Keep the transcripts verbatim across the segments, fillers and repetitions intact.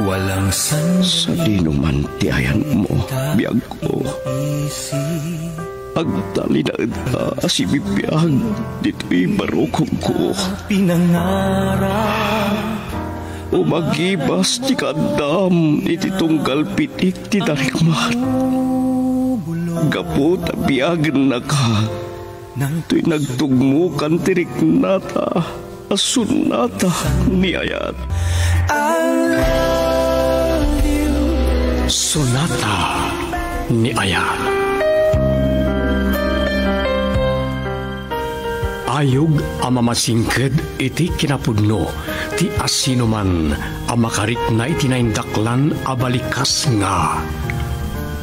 Walang san- Sadino man ti ayanmo, biagko? Agtalinaedka a sibibiag ditoy barukongko. Pinangarap. Umagibas ti kaaddam iti tunggal pitik ti darikmat. Gapu ta biagennaka, toy nagtugmokan ti riknata a sonata ni ayat. I love you. Sonata ni ayat. Ayog a mamasingked iti kinapudno ti asinoman a makarikna iti naindaklan a balikas nga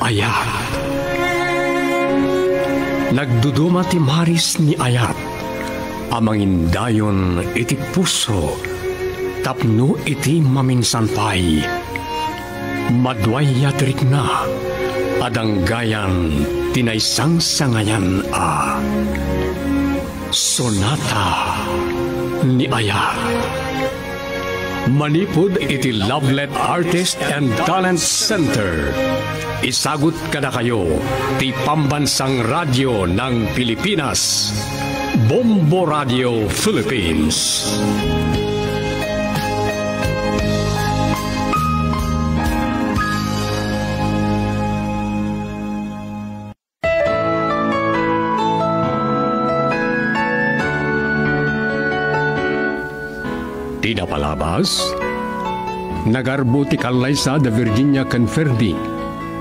ayat. Nagduduma ti maris ni ayat a mangindayon iti puso tapno iti maminsan pay, maduay a ti rikna a danggayan ti naisangsangayan a Sonata ni Ayat. Manipud iti Lovelet Artist and Talent Center, isagut kadakayo ti Pambansang Radyo ng Pilipinas, Bombo Radio Philippines. Ti napalabas, nagarbo ti kallaysa da Virginia ken Ferdy,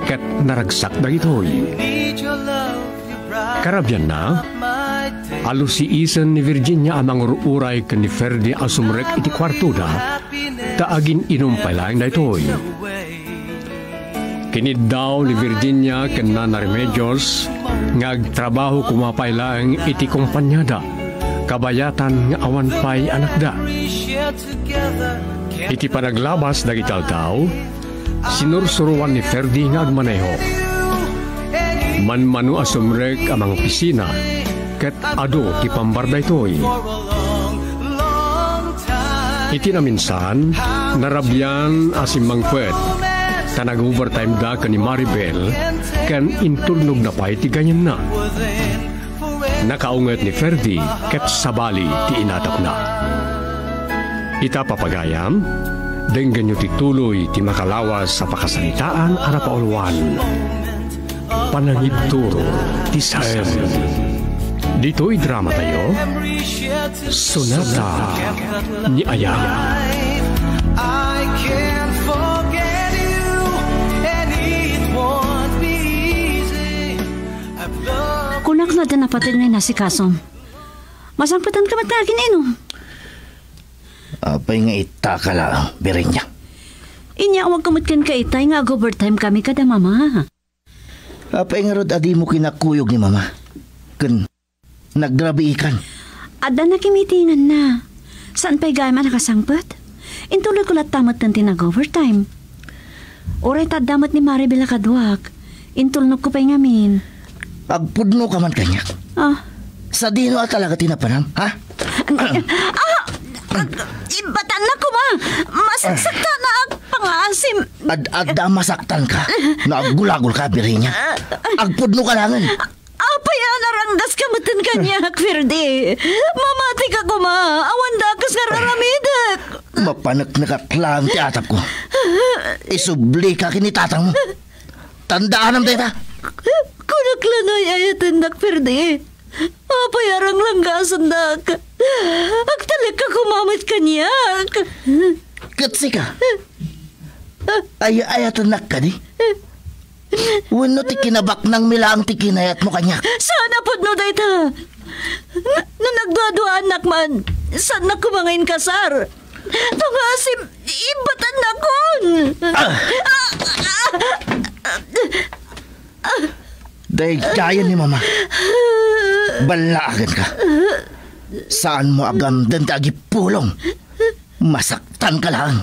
ket naragsak dagitoy. Karabianna, alusiisen ni Virginia a mangur-uray ken ni Ferdy a sumrek iti kuartoda, ta agin-inum pay laeng daytoy. Kiniddaw ni Virginia ken Nana Remedios nga agtrabaho koma pay laeng iti kompaniada, kabayatan nga awan pay anakda. Iti panaglabas dagiti aldaw, sinursuroan ni Ferdy nga agmaneho. Manmano a sumrek a mangopisina, ket adu ti pambar daytoy. Iti naminsan, narabian a simmangpet, ta nag-overtime da ken ni Maribel, ken intulnogna pay ti gayenna. Nakaunget ni Ferdy ket sabali ti inatapna. Ita, papagayam, denggenyo ti tuloy ti makalawas a pakasaritaan a napauluan. Panangibtur ti saem. Ditoy dramatayo, Sonata ni Ayat. I can't forget you, and it won't be easy. Kunak no adda napateg nga inasikasom. Masangpetanka met nga agin-inum. Apay nga ita ka laeng, Virginia? Inyawagko met kenka itay nga ag-overtime kami kada mama. Apay ngarud a dimo kinakuyog ni Mama ken nagrabiikan? Adda nakimitinganna. Saan pay gayam a nakasangpet? Intuloyko latta metten ti nag-overtime. Uray ta adda met ni Maribel a kaduak, intulnogko pay ngamin. Agpudnoka man kaniak? Ah. Sadino a talaga ti napanam, ha? Ah! Ag-, ibatanna koma! Masaksaktanak, pangasim! Ad-adda a masaktanka no aggulagolka, Virginia. Agpudnoka laengen. Apay a naranggaska metten kaniak, Ferdy? Mamatika koma, awan dakes nga ar-aramidek. Mapaneknekat laeng ti atapko. Isublika ken ni tatangmo. Tandaanam dayta. Kunak la no ay-ayatennak, Ferdy. Apay a rangranggasennak? Agtalekka koma met kaniak. Ket sika? Ay-ayatennak kadi? Wenno ti kinabaknangmi laeng ti kinayatmo kaniak? Saan a pudno dayta. No nagduaduaannak man, saannak koma nga inkasar. Pangasim, ibatannakon. Ah! Daydayen ni Mama. Ballaagenka. Saanmo a gamden ti agipulong. Masaktanka laeng.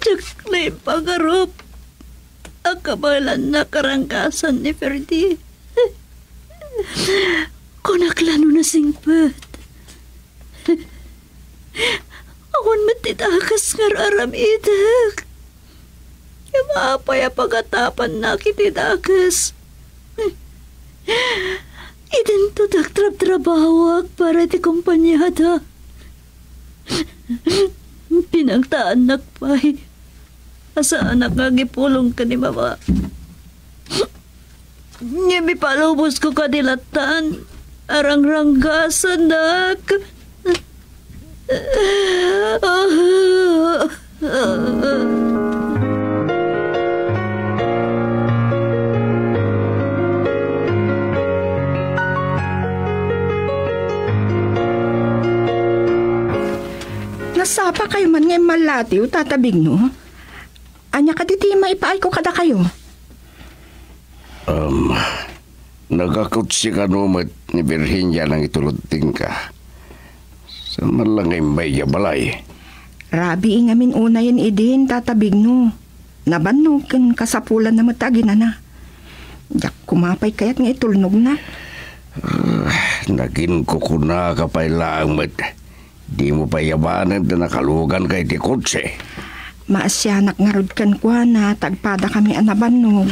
Diak la impagarup a kabaelannak a ranggasan ni Ferdi. Kunak la no nasingpet. Awan met ti dakes nga ar-aramidek. Ngem apay a pagatapannak iti dakes? Idinto ti agtrabtrabahoak para iti kompaniada. Pinangtaannak pay a saanak nga agipulong ken ni Mama. Ngem ipalubosko kadi lattan a rangranggasannak. Nasapakayo man nga immallatiw, Tata Bigno? Ania kadi ti maipaayko kadakayo? Um, nagakotse kano met ni Virginia nangitulod kenka. Saan man la nga immay idiay balay? Rabii ngamin unayen idin, Tata Bigno. Nabannog ken kasapulanna met ti aginana. Diak koma pay kayat nga itulnogna. Ah, naginkukunaka pay laeng met. Dimo pay amanen ta nakaluganka iti kotse. Maasianak ngarud kenkuana ta agpadakami a nabannog.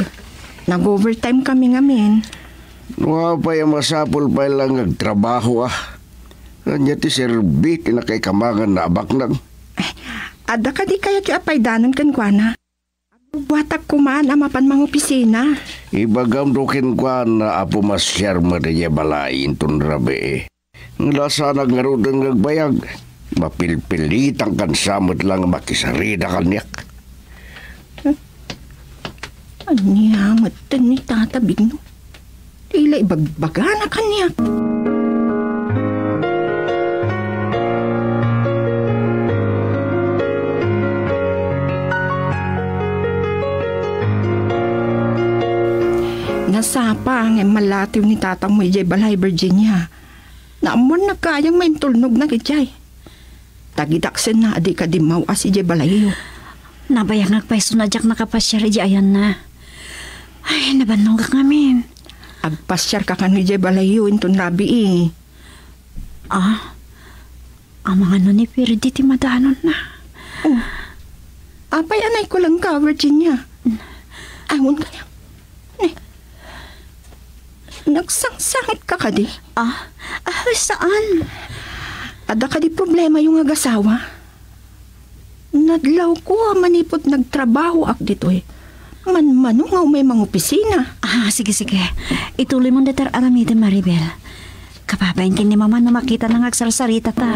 Nag-overtime kami ngamin. No apay a masapul pay la nga agtrabaho, a. Ania ti serbi ti nakaikamanganna a baknang? Eh, adda kadi kayatyo a paydanon kenkuana? Agbubuatak koman a mapan mangopisina. Ibagam no kenkuana a pumasiar met idiay balay inton rabii. Nga saanak ngaruden nga agbayag, mapilpilitankan sa met la nga makisarita kaniak. Ania met ni Tata Bigno? Ti la ibagbagana kaniak. Nasapa nga immallatiw ni tatangmo idiay balay, Virginia. Naammoannak gayam nga intulnogna idiay. Tagidaksenna a dika dimmaw-as idiay balayyo. Nabayagak pay isu a diak nakapasiar idiay ayanna. Ay, nabannogak ngamin. Agpasiarka kano idiay balayyo inton rabii. Ah? Amangan no ni Ferdi ti madanonna. Oh. Apay a naikulanka, Virginia? Awan kaya. Ni, nagsangsangitka kadi? Ah, ah, saan? Adda kadi problemayo nga agasawa? Nadlawko a manipud nagtrabahoak ditoy, manmano nga umay mangopisina. Ah, sige, sige. Ituloymon dayta ar-aramidem, Maribel. Kababain ken ni Mama no makitana nga agsarsaritata.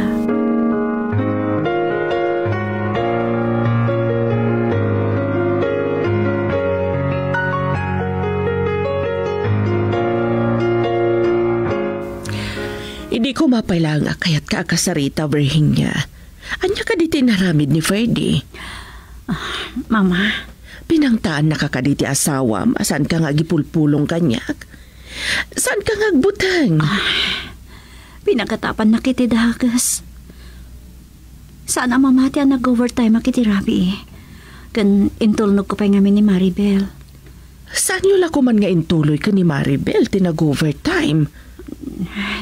Idi koma pay laeng a kayatka a kasarita, Virginia, ania kadi ti inaramid ni Ferdi? Ah, Mama. Pinangtaannaka kadi ti asawam a saanka nga agipulpulong kaniak? Saanka nga agbuteng? Ah, pinagatapannak iti dakes. Saan a mamati a nag-overtime ak iti rabii. Ken intulnogko pay ngamin ni Maribel. Saanyo la koman nga intuloy ken ni Maribel ti nag-overtime?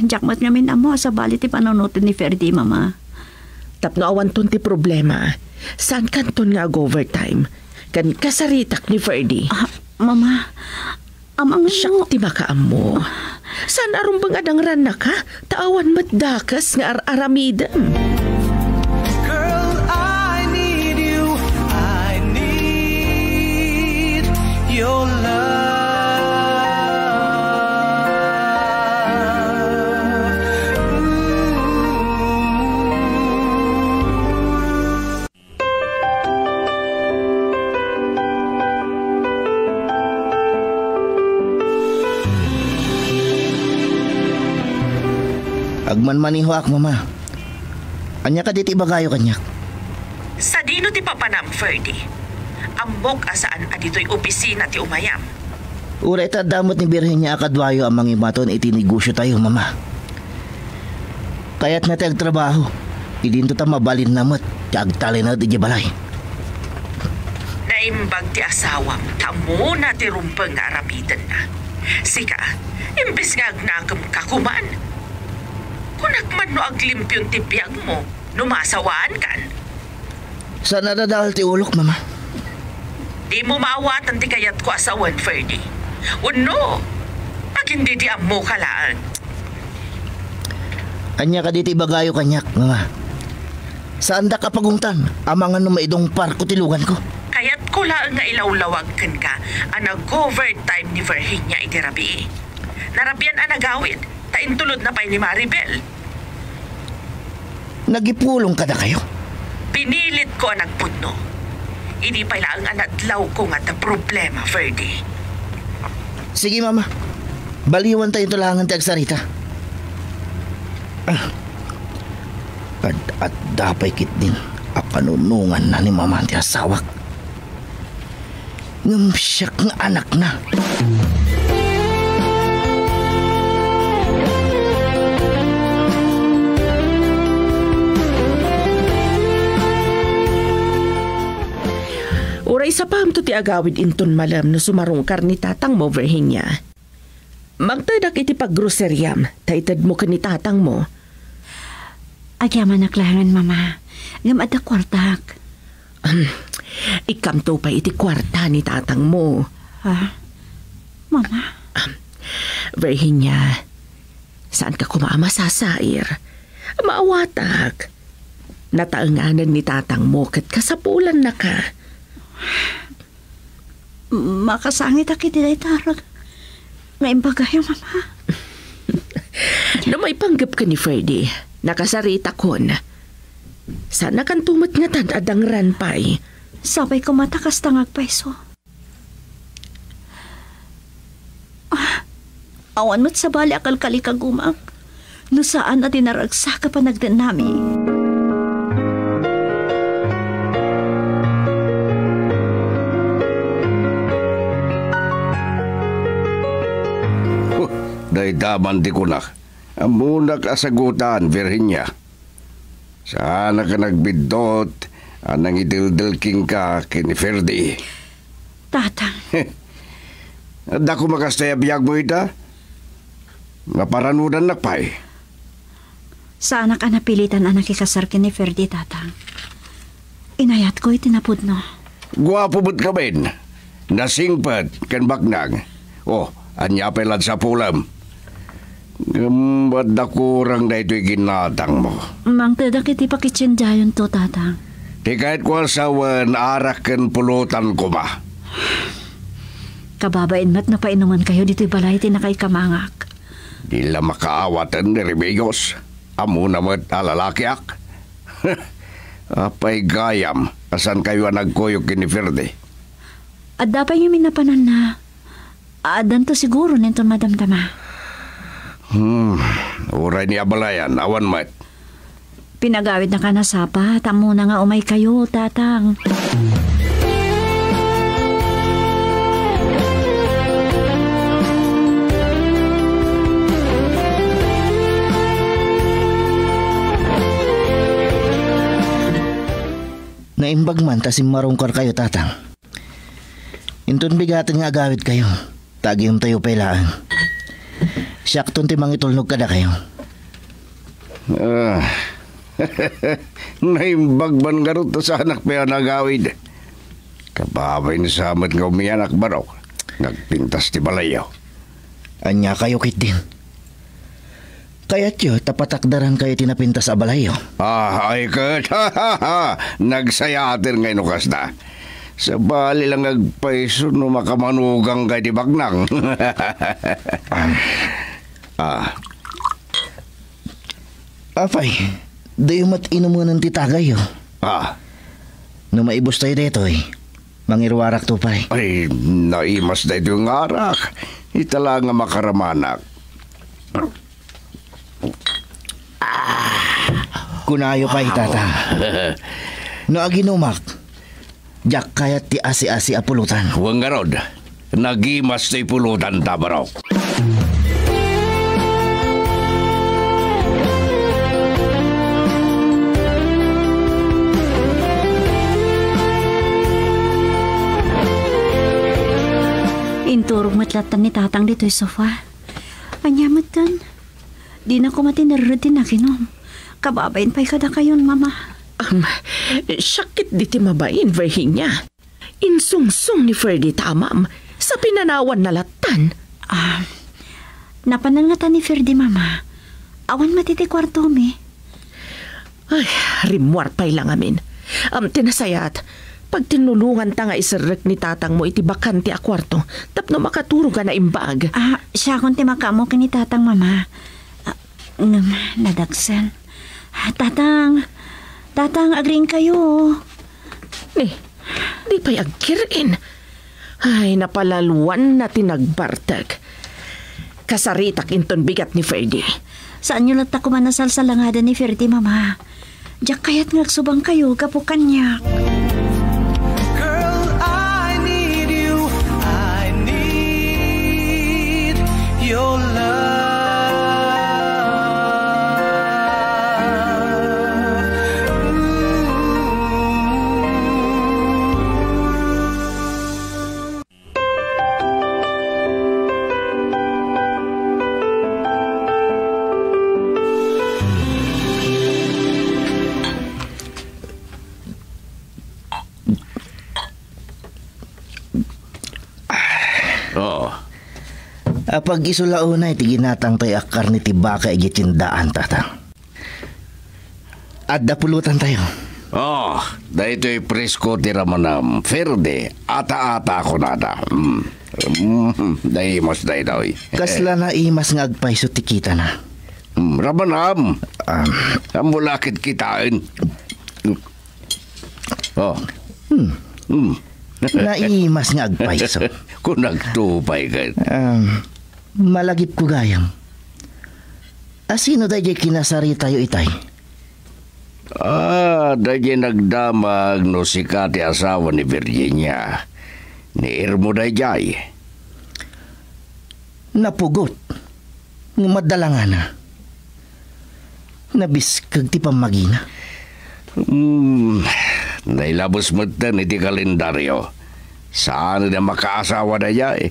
Diak met ngamin ammo a sabali ti panunoten ni Ferdi, Mama. Tapno awanton ti problema, saankanton nga ag-overtime ken kasaritak ni Ferdi. Ah, Mama, amangan mo. Siak ti makaammo. Saan a rumbeng a dangrannaka, ta awan met dakes nga ar-aramidem. Girl, I need you. I need your love. Ooh. Agmanmanehoak, Mama. Ania kadi ti ibagayo kaniak? Sadino ti papanam, Ferdy? Ammok a saan a ditoy opisina ti umayam. Uray ta adda met ni Virginia a kaduayo a mangibaton iti negosiotayo, Mama. Kayatna ti agtrabaho. Idinto ta mabalinna met ti agtalinaed idiay balay. Imbag ti asawam, ta ammona ti rumbeng nga aramidenna. Sika, imbes nga agnakemka koman. Kunak man no aglimpion ti biagmo, no masawaankan. Saan a dadael ti ulok, Mama. Dimo maawatan ti kayatko a sawen, Ferdy. Wenno, agindidiammoka laeng. Ania kadi ti ibagayo kaniak, Mama? Saandak a pagungtan amangan no maidungparko ti luganko. Kayatko laeng nga ilawlawag kenka a nag-overtime ni Virginia iti rabii. Narabian a nagawid, ta intulodna pay ni Maribel. Nagipulong kadakayo? Pinilitko a nagpudno. Idi pay laeng a nadlawko nga adda problema, Ferdy. Sige, Mama. Baliwan tayo ito langan ti agsarita. Ah. Ad-adda pay ketdin a panunonganna ni Mama ti asawak. Ngem siak nga anakna. Uray sapamto ti agawid inton malem no sumarungkar ni tatangmo, Virginia. Mangtedak iti paggroseriam, ta itedmo ken ni tatangmo. Agyamanak laengen, Mama. Ngem adda kuartak. Ahem. Ikkamto pay iti kuarta ni tatangmo. Ha? Mama? Ahem. Virginia, saanka koma a masasair. Maawatak. Nataenganen ni tatangmo ket kasapulannaka. Makasangitak iti dayta arag nga imbagayo, Mama. No maipanggepka ni Ferdy, nakasaritakon. Saannakanto met ngatan a dangran pay. Sapay koma ta kasta nga agpayso. Ah, awan met sabali a kalkalikagumak no saan a di naragsak a panagdennami. Huh, dayta man ti kunak. Ammonak a sagutan, Virginia. Saanak a nagbiddut a nangideldel kenka ken ni Ferdy. Tatang. Adda koma kasta a biagmo ita? Maparanodannak pay. Saanak a napilitan a nakikasar ken ni Ferdy, Tatang. Inayatko iti napudno. Guapo met ngamin. Nasingpet ken baknang. O, ania pay la ti sapulem? Ngem adda kurang daytoy ginatangmo. Mangtedak iti pakitsiendiayonto, Tatang. Ti kayatko a sawen, arak ken pulutan koma. Kababain met no painumenkayo ditoy balay ti nakaikamangak. Di la makaawaten ni Remedios. Ammona met a lalakiak. Apay gayam a saankayo a nagkuyog ken ni Ferdy? Adda pay ngamin a pananna. Addanto siguro inton madamdama. Hmm, uray ni abalayan, awan met. Pinagawidnaka a sapa, ta ammona nga umaykayo, Tatang. Naimbag man ta simmarungkarkayo, Tatang. Inton bigaten nga agawidkayo, ta agingumtayo pay laeng. Siakton ti mangitulnog kadakayo. Ah. Naimbag man ngarud ta saanak pay a nagawid. Kababain sa met nga umianak, barok. Nagpintas ti balayyo. Ania kayo ketdin? Kayatyo ta patakderankayo ti napintas a balayyo? Ah, ay ket, nagsayaat nga ino kasta. Sabali lang agpayso no makamanugang kay ti baknang. Ah. Apay, diyo met inumenen ti tagayyo? Ah. No maibustayo daytoy, mangiruarakto pay. Ay, naimas daytoy nga arak. Ita la nga makaramanak. Kunayo pay, Tatang. No aginumak, diak kayat ti asi-asi a pulutan. Wen ngarud, nagimas ti pulutan ta, barok. Inturog met lattan ni Tatang ditoy sofa. Ania metten? Dina koma tinerred ti naginom. Kababain pay kadakayon, Mama. Am, siak ketdi ti mabain, Virginia. Insungsong ni Ferdy ta amam, sa pinanawanna lattan. Ah, napanan ngata ni Ferdy, Mama. Awan met iti kuartomi. Ay, rimmuar pay la ngamin. Am, ti nasayaat, pagtinnulonganta nga iserrek ni tatangmo iti bakante a kuarto tapno makaturog a naimbag. Ah, siakon ti makaammo ken ni Tatang, Mama. Ah, ngem, nadagsen. Ah, Tatang, Tatang, agriingkayo. Ni, di pay agkir-in. Ay, napalaluanna ti nagbartek. Kasaritak inton bigat ni Ferdy. Saanyo latta koma a salsalangadan ni Ferdy, Mama. Diak kayat nga agsubangkayo gapu kaniak. Girl, I need you. I need your love. Oh. Apag-isu la unay ti ginatangtayo a karne ti baka idiay tiendaan, Tatang. Adda pulutantayo. Oh, daytoy presko ti ramanam. Ferdy, ata-ata a kunada. Mm. Mm, naimas daytoy. Kasla naimas nga agpayso ti kitana. Mm, ramanam. Ah. Ammo la ket kitaen. Oh. Hmm. Mm. Naimas nga agpayso. Kunakto pay ket. Ah, malagipko gayam. A, sino daydiay kinasaritayo itay? Ah, daydiay nagdamag no sika ti asawa ni Virginia. Ni Irmo daydiay. Napugot. Ngem adda la ngana. Nabiskeg ti pammagina. Hmm, nailabes metten iti kalendario. Saan a makaasawa daydiay.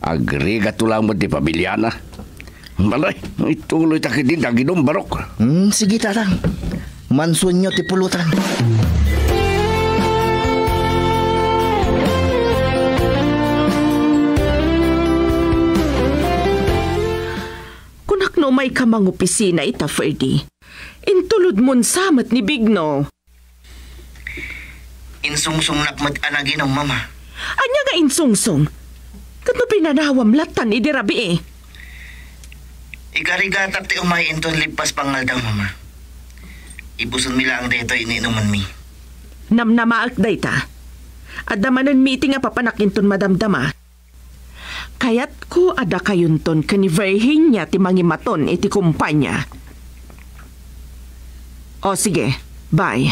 Agrigatto laeng met ti pamiliana. Malay, ituloy ta ketdi ti aginom, barok. Hmm, sige, Tatang. Mansuenyo ti pulutan. Kunak no umayka mangopisina ita, Ferdy. Intulodmon sa met ni Bigno. Insungsongnak met a naginom, Mama. Ania nga insungsong? Ket no pinanawam lattan idi rabii? Igarigatak ti umay inton lippas pangaldaw, Mama. Ibusonmi laeng daytoy ininumanmi. Namnamaek dayta. Adda manen meeting a papanak inton madamdama. Kayatko a dakayonton ken ni Virginia ti mangimaton iti kumpania. O, sige. Bye.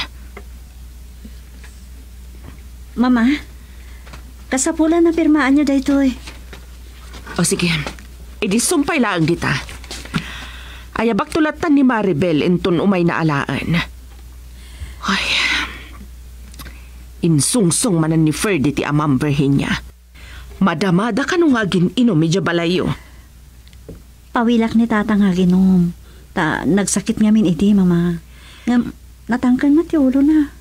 Mama, kasapulan a pirmaanyo daytoy. O, sige. Idi sumpay laeng dita. Ayabakto lattan ni Maribel inton umayna alaen. Ay. Insungsong manen ni Ferdy ti amam, Virginia. Madamada kano nga agin-inom idiay balayyo. Pawilak ni Tatang nga aginom. Ta nagsakit ngamin idi, Mama. Ngem, natangken met ti ulona.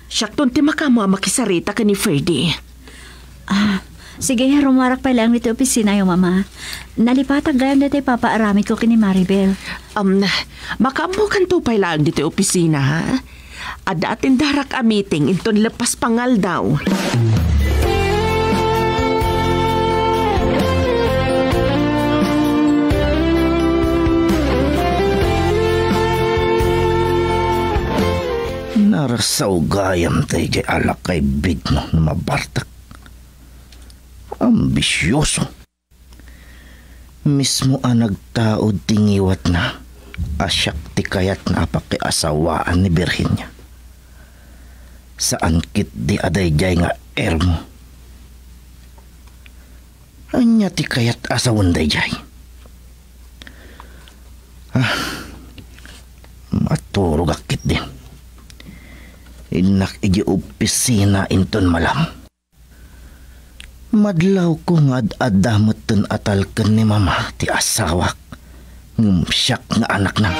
Siakton ti makaammo a makisarita ken ni Ferdy. Ah, sige, rummuarak pay laeng ditoy opisinayo, Mama. Nalipatak gayam daytoy ipapaaramidko ken ni Maribel. Um, makaammokanto pay laeng ditoy opisina, ha? Adda atendarak a meeting inton lippas pangaldaw. Narsaw gayam daydiay a lakay Bigno no mabartek. Ambisioso. Mismo a nagtaud ti ngiwatna a siak ti kayatna a pakiasawaan ni Virginia. Saan ketdi a daydiay nga Ermo. Ania ti kayat a sawen daydiay? Ah, maturogak ketdi. Innak idiay opisina inton malam. Madlawko nga ad-adda metten a talken ni Mama ti asawak, ngem siak nga anakna.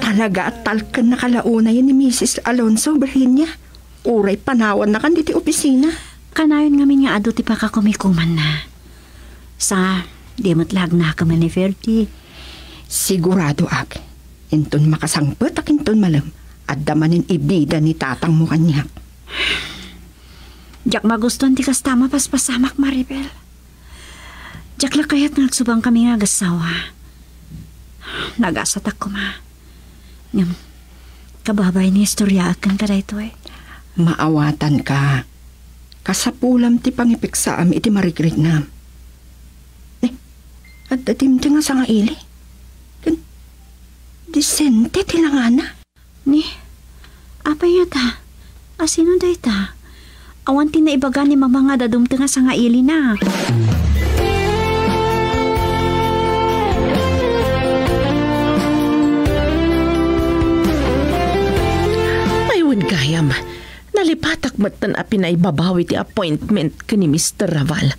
Talaga a talken na kalaunay ni Misis Alonso, Virginia. Uray panawannakan ditoy opisina. Kanayon ngamin nga adu ti pakakumikumanna. Sa, di met la agnakemen ni Ferdy. Siguradoak, inton makasangpetak inton malem, adda manen ibida ni tatangmo kaniak. Diak magustuan ti kasta a mapaspasamak, Maribel. Diak la kayat nga agsubangkami nga agassawa. Nagasatak koma. Ngem, kababain nga istoryaak kenka daytoy. Maawatanka. Kasapulam ti pangipiksaam iti marigrigna. Eh, adda dimdi nga sangaili. Ken, disente ti langana. Ni, apay ngata? Asino dayta? Awan ti naibaga ni Mama nga adda dumteng a sangailina. Ay, wen gayam, nalipatak metten a pinaibabawi ti appointment ken ni Mister Raval.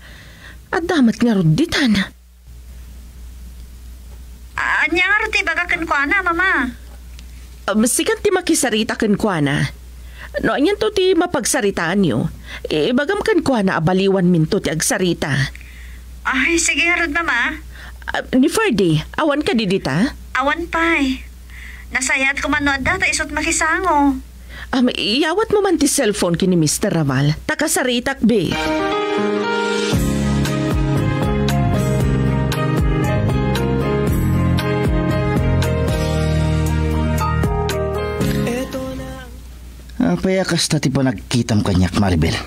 Adda met ngarud ditan. Ania ngarud ti ibaga kenkuana, Mama? Um, sikan ti makisarita kenkuana. No anianto ti mapagsaritaanyo, ibagam kenkuana a baliwanminto ti agsarita. Ay, sige ngarud, Mama. Ah, ni Ferdy, awan kadi dita? Awan pay. Nasayaat koma no adda ta isu't makisango. Am, iyawatmo man ti cellphone ken ni Mister Raval, ta kasaritak, bi. Apay a kasta ti panagkitam kaniak, Maribel?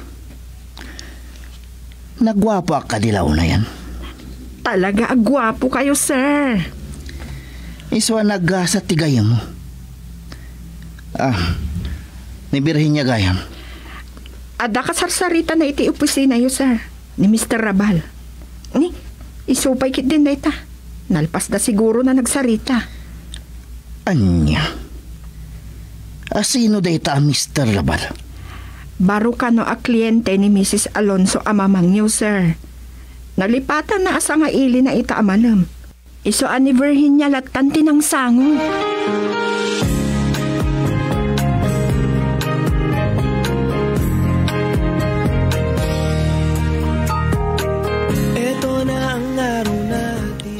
Naguapoak kadi la unayen? Talaga a guapokayo, sir. Isu a nagasat ti gayyemmo. Ah, ni Virginia gayam. Adda kasarsaritana iti opisinayo, sir, ni Mister Raval. Ni, isu pay ketdin dayta. Nalpasda siguro a nagsarita. Ania? Asino dayta a Mister Raval? Baro kano a kliente ni Misis Alonso a mamangyo, sir. Nalipatanna a sangailina ita a malem. Isu a ni Virginia lattan ti nangsango.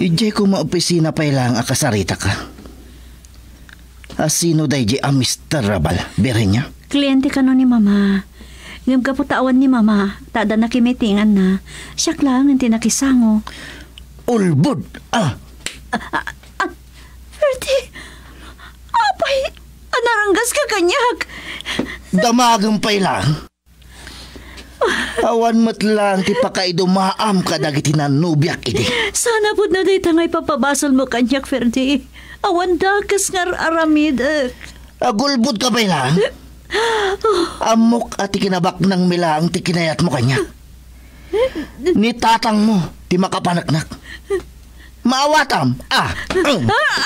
Idiay koma opisina pay laeng a kasaritaka. Asino daydiay a Mister Raval, Virginia? Kliente kano ni Mama. Ngem gapu ta awan ni Mama, ta adda nakimitinganna, siak laengen ti nakisango. Ulbod! Ah! Ah, ah, ah, Ferdy! Apay a naranggaska kaniak? Damagem pay laeng. Awan met laeng ti pakaidumaam kadagiti nanobiak idi. Sana pudno dayta nga ipapabasolmo kaniak, Ferdy. Awan dakes nga ar-aramidek. Agulbodka pay laeng. Ammok a ti kinabaknangmi laeng ti kinayatmo kaniak. Ni tatangmo ti makapaneknek. Maawatam. Ah! Ah! Ah!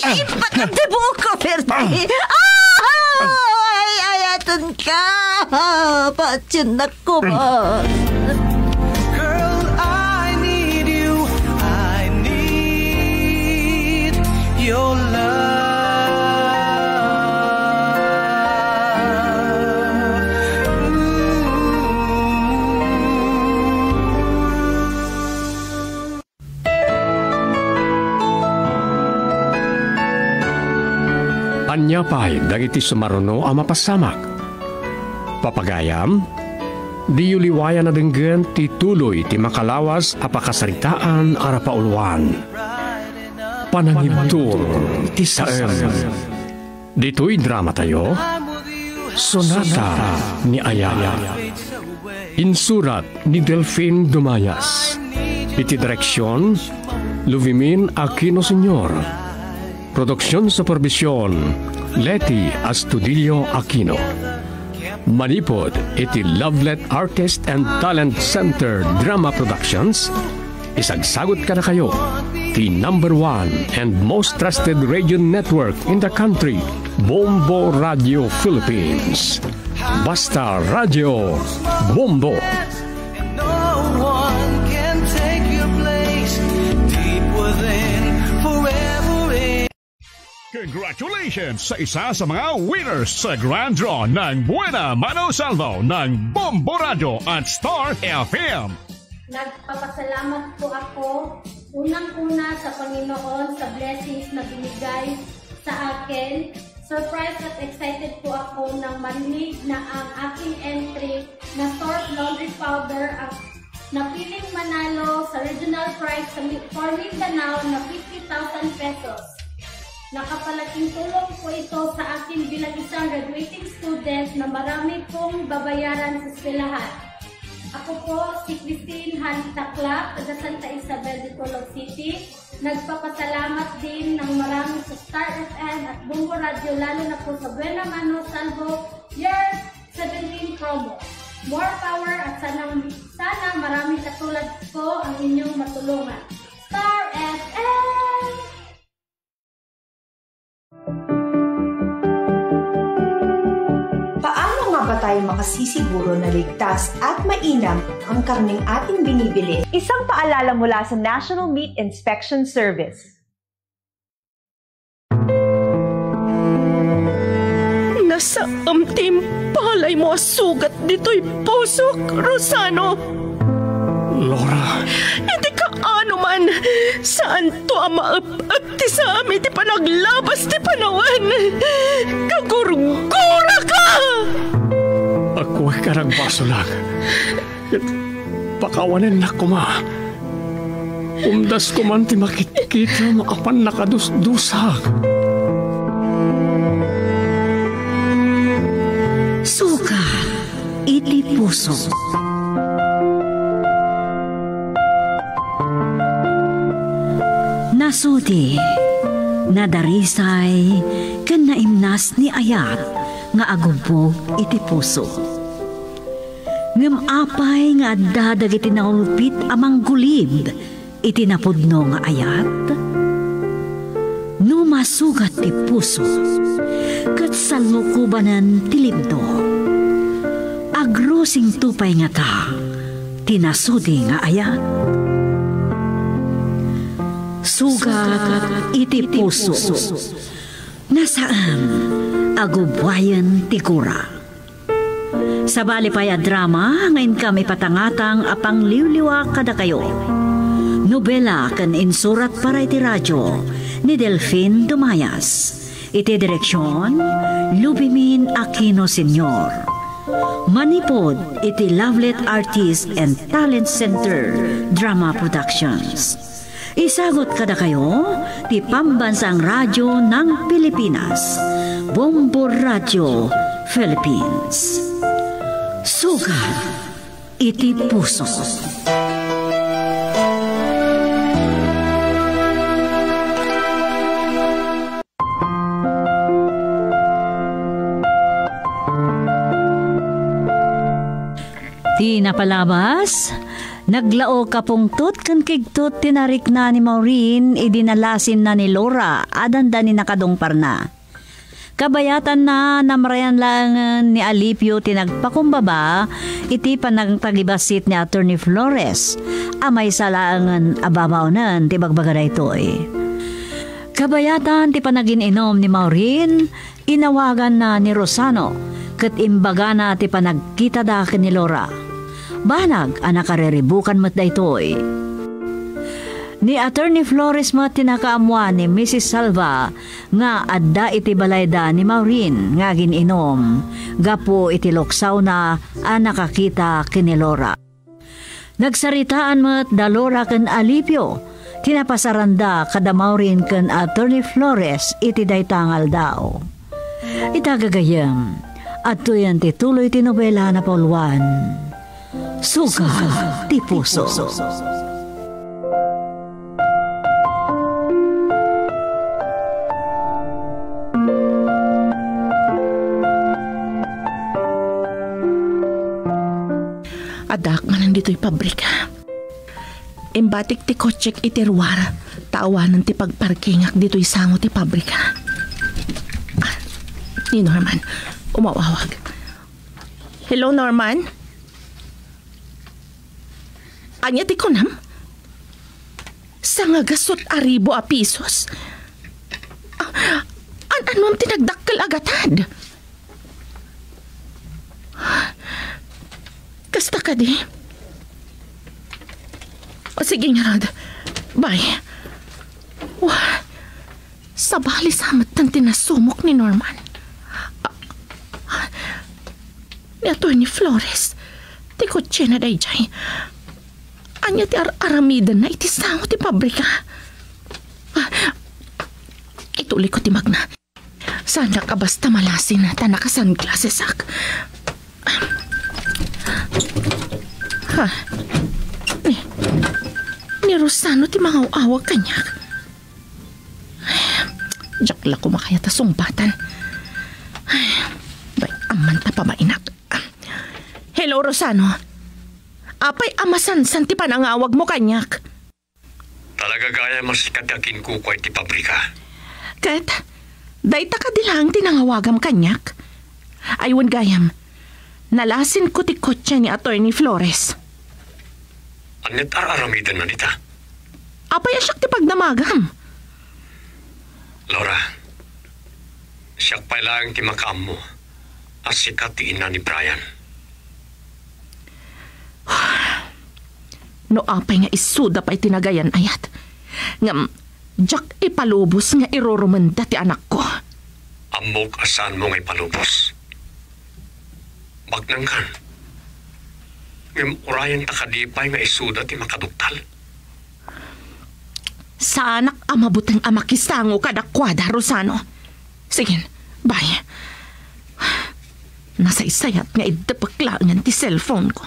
Ah! Ipakat ti buokko, Ferdy. Ah! Ay, ayatenka. Patiennak koma. Girl, I need you. I need your love. Ania pay dagiti sumaruno a mapasamak? Papagayam, diyo liwayan a denggen ti tuloy ti makalawas a pakasaritaan a rapauluan. Panangibtur ti saem. Ditoy dramatayo, Sonata ni Ayala. Insurat ni Delfin Dumayas. Iti direksion, Luvimin Aquino Senior. Produksion supervision, Leti Astudillo Aquino. Manipud iti Lovelet Artist and Talent Center Drama Productions, isagsagut kadakayo The number one and most trusted radio network in the country, Bombo Radio Philippines. Basta Radio Bombo. And no one can take your place. Deep within, forever in. Congratulations sa isa sa mga winners sa Grand Draw ng Buena Mano Salvo ng Bombo Radio at Star F M. Nagpapasalamat po ako, unang-una sa Panginoon, sa blessings na binigay sa akin. Surprised at excited po ako nang marinig na ang aking entry na Surf Laundry Powder ang napiling manalo sa regional prize sa Mi-, for Mindanao na fifty thousand pesos. Nakapalaking tulong po ito sa akin bilang isang graduating student na marami pong babayaran sa eskwelahan. Ako po si Christine Hali Tacla, taga Santa Isabel de Tulog City. Nagpapasalamat din ng marami sa Star F M at Bombo Radio, lalo na po sa Buena Mano Salvo Year seventeen promo. More power at sana, sana maraming katulad ko ang inyong matulungan. Star F M! Paano nga ba tayo makasisiguro na ligtas at mainam ang karneng ating binibili? Isang paalala mula sa National Meat Inspection Service. Nasaem ti impalay mo a sugat ditoy pusok, Rosano. Laura. Iti kaano man, saanto a maep-ep ti saam iti panaglabas ti panawen. Kagurguraka! Agkuak a nagbasolak. Ket pakawanennak koma. Umdasko man ti makitkitam a pannakadusdusak. Sugat iti puso. Nasudi, nadarisay, ken naimnas ni ayat nga agubbog iti puso. Ngem apay nga adda dagiti naulpit a manggulib iti napudno nga ayat? No masugat ti puso ket sallukobanen ti libno, agrusingto pay ngata ti nasudi nga ayat? Sugat iti puso. Nasaem a gubbuayen ti gura. Sabali pay a drama nga inkam ipatangatang a pangliwliwa kadakayo. Nobela ken insurat para iti radio ni Delfin Dumayas. Iti direksion, Lubimin Aquino Senior. Manipud iti Lovelet Artist and Talent Center Drama Productions. Isagut kadakayo ti Pambansang Radyo ng Pilipinas, Bombo Radyo Philippines. Sugat iti puso. Ti napalabas, naglaok a pungtot ken kigtot ti narikna ni Maureen idi nalasinna ni Laura a dandani nakadungparna. Kabayatanna, namrayan laengen ni Alipio ti nagpakumbaba iti panagtagibassit ni Attorney Flores a maysa laengen a babaonen ti ibagbaga daytoy. Kabayatan ti panagin-inom ni Maureen, inawaganna ni Rosano ket imbagana ti panagkitada ken ni Laura. Banag a nakariribukan met daytoy. Ni Attorney Flores met ti nakaammoan ni Missus Salva nga adda iti balayda ni Maureen nga agin-inom gapu iti luksawna a nakakita ken ni Laura. Nagsaritaan met da Laura ken Alipio ti napasaranda kada Maureen ken Attorney Flores iti dayta nga aldaw. Ita gagayyem, adtoyen ti tuloy ti nobela a napauluan, Sugat ti Puso. Addaak manen ditoy pabrika. Imbatik ti kotsek iti ruar. Ta awanen ti pagparkingak ditoy sango ti pabrika. Ah, ni Norman, umawawag. Hello, Norman? Ania ti kunam? Sangagasut a ribu a pisos? Ah, an-, annon ti nagdakkel a gatad? Kasta kadi? O, sige ngarud. Bye. Wah, sabali sa met ti nasumok ni Norman. Ah, ni Attorney Flores, ti kotsena daydiay. Ania ti ar-aramidenna iti sango ti pabrika? Ah, ituloy ko ti magna. Saanak a basta malasin ta naka-sunglassesak. Ha? Ni, ni Rosano ti mangaw-awag kaniak. Diak la koma kayat a sungbatan. Bay, amman ta pamainak. Hello, Rosano. Apay a masansan ti panangawagmo kaniak? Talaga gayam a sika ti akinkukua iti pabrika. Ket, dayta kadi laeng ti nangawagam kaniak? Ay, wen gayam, nalasinko ti kotse ni Attorney Flores. Ania ti ar-aramidenna dita? Apay a siak ti pagdamagam? Laura, siak pay laeng ti makaammo a sika ti ina ni Brian. No apay nga isuda pay ti nagayan-ayat, ngem diak ipalubos nga irurumenda ti anakko. Ammok a saanmo nga ipalubos. Baknangkan. Ngem urayenta kadi pay nga isuda ti makaduktal. Saanak a mabuteng a makisango kadakuada, Rosano. Sige, bye. Nasaysayat nga iddepek laengen ti cellphone ko.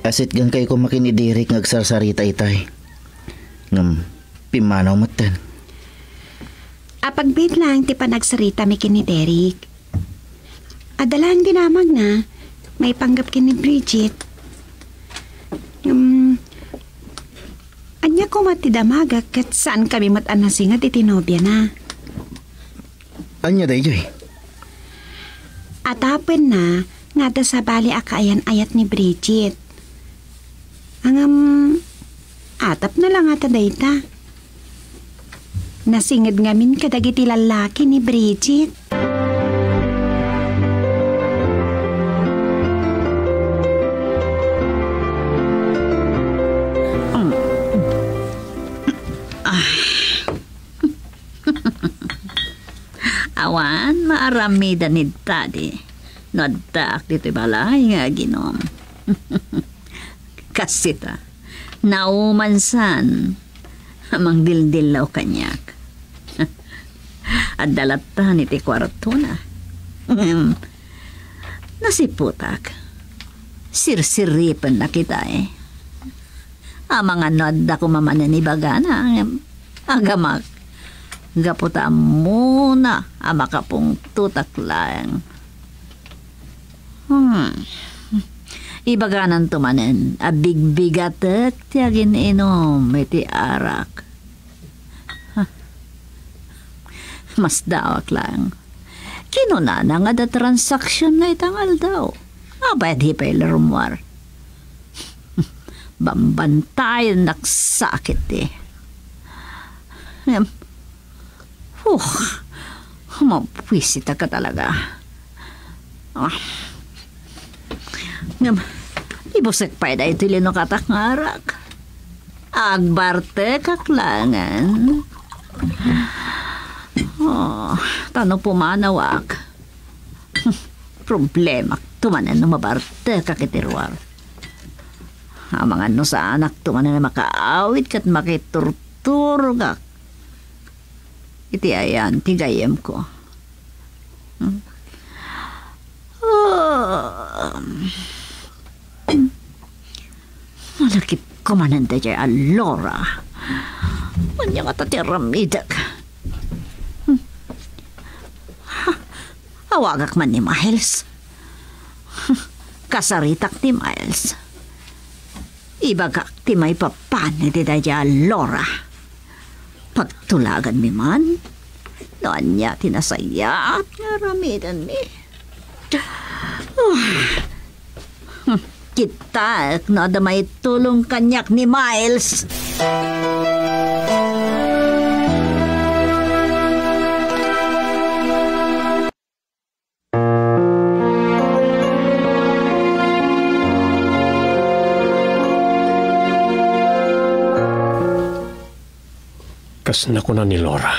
Asitgan kay koma ken ni Derek nga agsarsarita itay. Ngem, pimmanaw metten. Apagbiit laeng ti panagsaritami ken ni Derek. Adda laeng dinamagna, maipanggep ken ni Bridget. Ngem, ania koma ti damagak ket saankami met a nasinged iti nobiana? Ania daydiay? Atapenna nga adda sabali a kaayan-ayat ni Bridget. Ngem, atapna la ngata dayta. Nasinged ngamin kadagiti lallaki ni Bridget. Mm. Ah. Awan maaramidan ni Daddy no addaak ditoy balay nga aginom. Kassita, naumansan a mangdildillaw kaniak. Adda latta iti kuartona. Nasiputak. Sirsiripennak itay. Amangan no adda koma manen ibagana, ngem agamak, gapu ta ammona a makapungtotak laeng. Hmm. Ibagananto manen a bigbigatek ti agin-inum iti arak. Masdaawak laeng. Kinunana nga adda transaksionna ita nga aldaw. Apay a di pay la rummuar? Bambantayennak sakit ti. Ngem, huh, mabuisitak talaga. Ah. Ngem, ibusek pay daytoy linukatak nga arak. Agbartekak laengen. Oh, ta no pumanawak, problemakto manen no mabartekak iti ruar. Amangan no saanakto manen a makaawid ket makiturturogak iti ayan ti gayyemko. Hmm. Ah. Malakipko manen daydiay a Laura. Ania ngata ti aramidek? Hmm. Ha? Awagak man ni Miles. Kasaritak ni Miles. Ibagak ti maipapan iti daydiay a Laura. Pagtulaganmi man no ania ti nasayaat nga aramidenmi. Ah. Hmm. Kitaek no adda maitulong kaniak ni Miles. Kas nakuna ni Laura,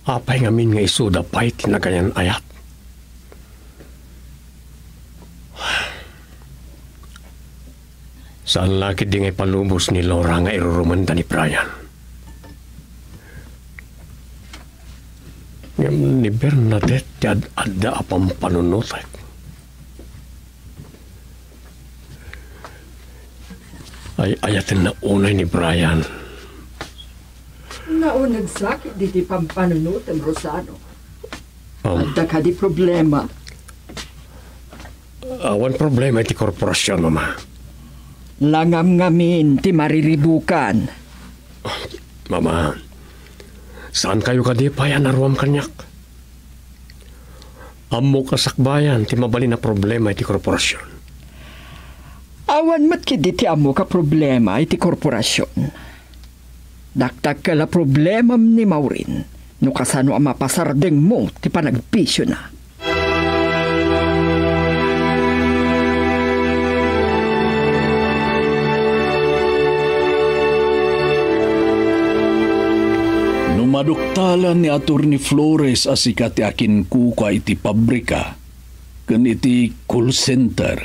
apay ngamin nga isuda pay ti nagayan-ayat? Saan la ketdi nga ipalubos ni Laura nga irurumenda ni Brian. Ngem ni Bernadette ti ad-adda a pampanunotek. Ay-ayatenna unay ni Brian. Nauneg sa ketdi ti pampanunotem, Rosano. Um, Adda kadi problema? Awan problema iti korporasion, Mama. Langam ngamin ti mariribukan. Mama, saankayo kadi pay a naruam kaniak? Ammok a sakbayan ti mabalin a problema iti korporasion. Awan met ketdi ti ammok a problema iti korporasion. Dakdakkel a problemam ni Maureen no kasano a mapasardengmo ti panagbisiona. No maduktalan ni Attorney Flores a sika ti akinkukua iti pabrika ken iti call center,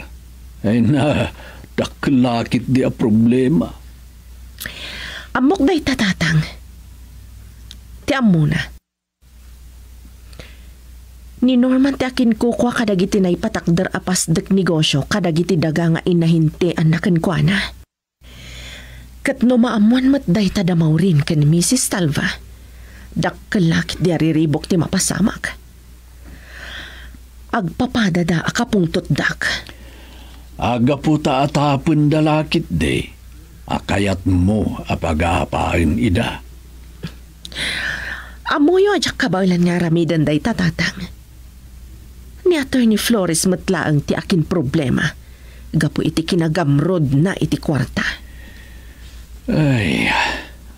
ay na, dakkel la ketdi a problema. Ammok dayta, Tatang. Ti ammona, ni Norman ti akinkukua kadagiti naipatakder a pasdek negosio kadagiti daga nga inahinteanna kenkuana. Ket no maammoan met dayta da Maureen ken Misis Talva, dakkel la ketdi a riribuk ti mapasamak. Agpapadada a kapungtotdak. Gapu ta atapenda la ketdi a kayatmo a pagaapaen ida. Ammoyo a diak kabaelan nga aramiden dayta, Tatang. Ni Attorney Flores met laeng ti akinproblema gapu iti kinagamrodna iti kuarta. Ay,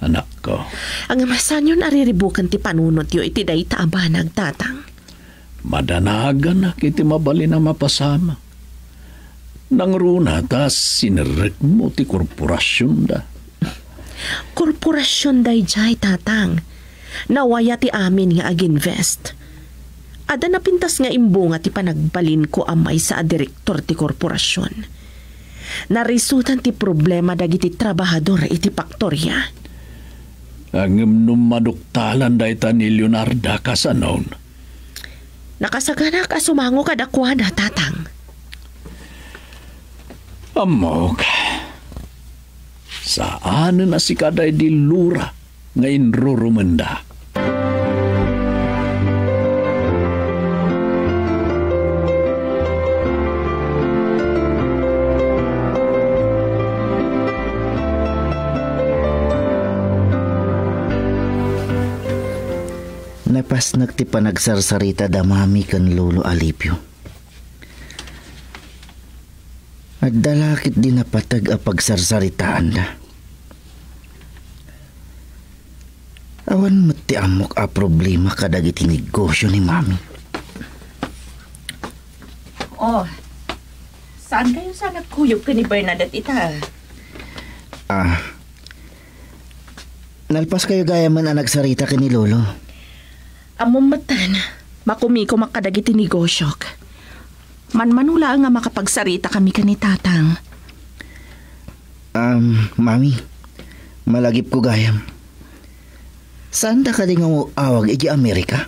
anakko. Ngem saanyon a riribuken ti panunotyo iti dayta a banag, Tatang. Madanaganak iti mabalin a mapasamak. Nangruna ta sinerrekmo ti korporasionda. Korporasion daydiay, Tatang. Nawaya ti amin nga ag-invest. Adda napintas nga imbunga ti panagbalinko a maysa a direktor ti korporasion. Narisutan ti problema dagiti trabahador iti faktoria. Ngem no maduktalan dayta ni Leonarda, kasanon? Nakasaganak a sumango kadakuada, Tatang. Ammok, saanen a sika daydi Laura nga inrurumenda. Napasnek ti panagsarsarita da Mami ken Lolo Alipio. Adda la ketdi napateg a pagsarsaritaanda. Awan met ti ammok a problema kadagiti negosio ni Mami. Oh, saankayo sa nagkuyog ken ni Bernadette ita? Ah, nalpaskayo gayamen a nagsarita ken ni Lolo. Ammom metten, makumikumak kadagiti negosiok. Manmano laeng a makapagsaritakami ken ni Tatang. Um, Mami, malagipko gayam. Saanda kadi nga awag idiay Amerika?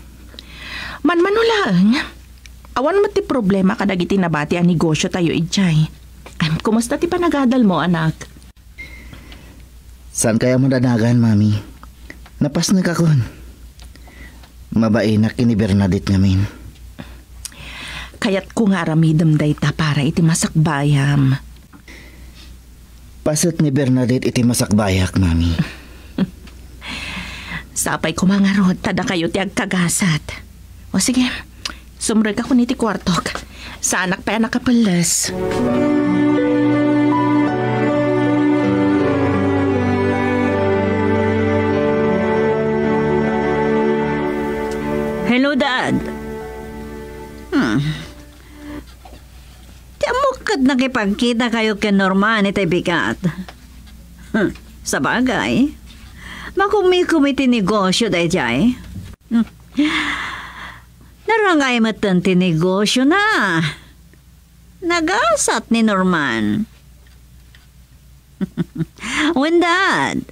Manmano laeng. Awan met ti problema kadagiti nabati a negosiotayo idiay. Em, kumusta ti panagadalmo, anak? Saan kaya madanagan, Mami? Napasnekakon. Mabainak ken ni Bernadette ngamin. Kayatko nga aramidem dayta para iti masakbayam. Paset ni Bernadette iti masakbayak, Mami. Sapay koma ngarud ta dakayo ti agkagasat. O sige, sumrekakon iti kuartok. Saanak pay a nakapelles. Hello, Dad. Hmm. Ti ammok ket nakipagkitakayo ken Norman itay bigat. Hmm, sabagay, makumikumi ti negosio daydiay. Hmm. Narangay metten ti negosiona. Nagasat ni Norman. Wen, Dad,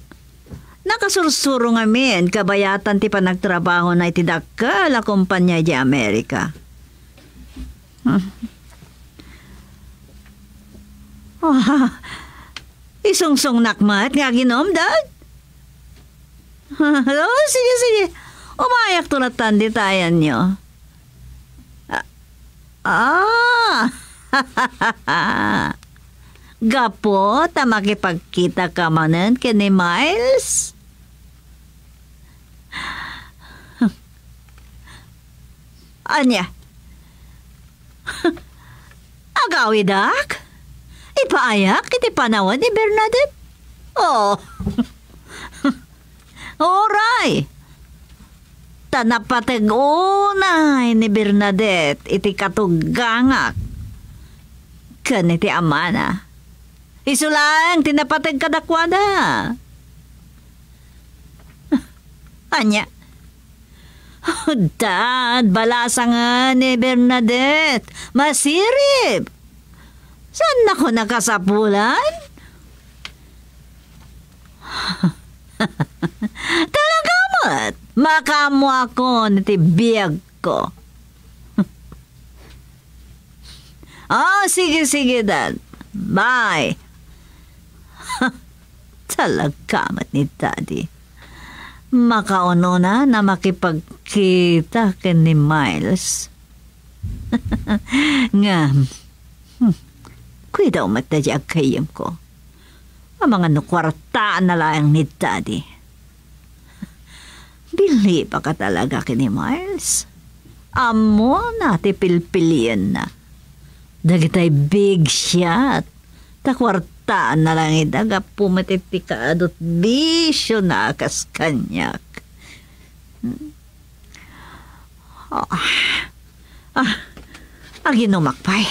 nakasursuro ngamin kabayatan ti panagtrabahona iti dakkel a kompania idiay Amerika. Ah, isungsongnak met nga aginom, Dad? Oh, sige, sige. Umayakto latta ditayenyo. Ah, ah. Gapu ta makipagkitaka manen ken ni Miles? Ania? Agawidak? Ipaayak iti panawen ni Bernadette? Oh. Uray! Ta napateg unay ni Bernadette iti katuggangak ken iti amana. Isu laeng ti napateg kadakuada. Ania? Dad, balasangen ni Bernadette. Masirib. Saannakon a kasapulan? Talaga met, makaammoakon iti biagko. Ah, sige, sige, Dad. Bye. Talaga met ni Daddy. Makaunona a makipagkita ken ni Miles. Ngem, hmm, kuidaw met daydi aggayyemko. Amangan no kuartaanna laeng ni Daddy. Bilibaka talaga ken ni Miles. Ammona ti pilpilienna. Dagitay big shot. Ta kuartaanna laeng ida gapu met iti kaadut bisiona a kas kaniak. Hmm. Ah, ah, aginumak pay.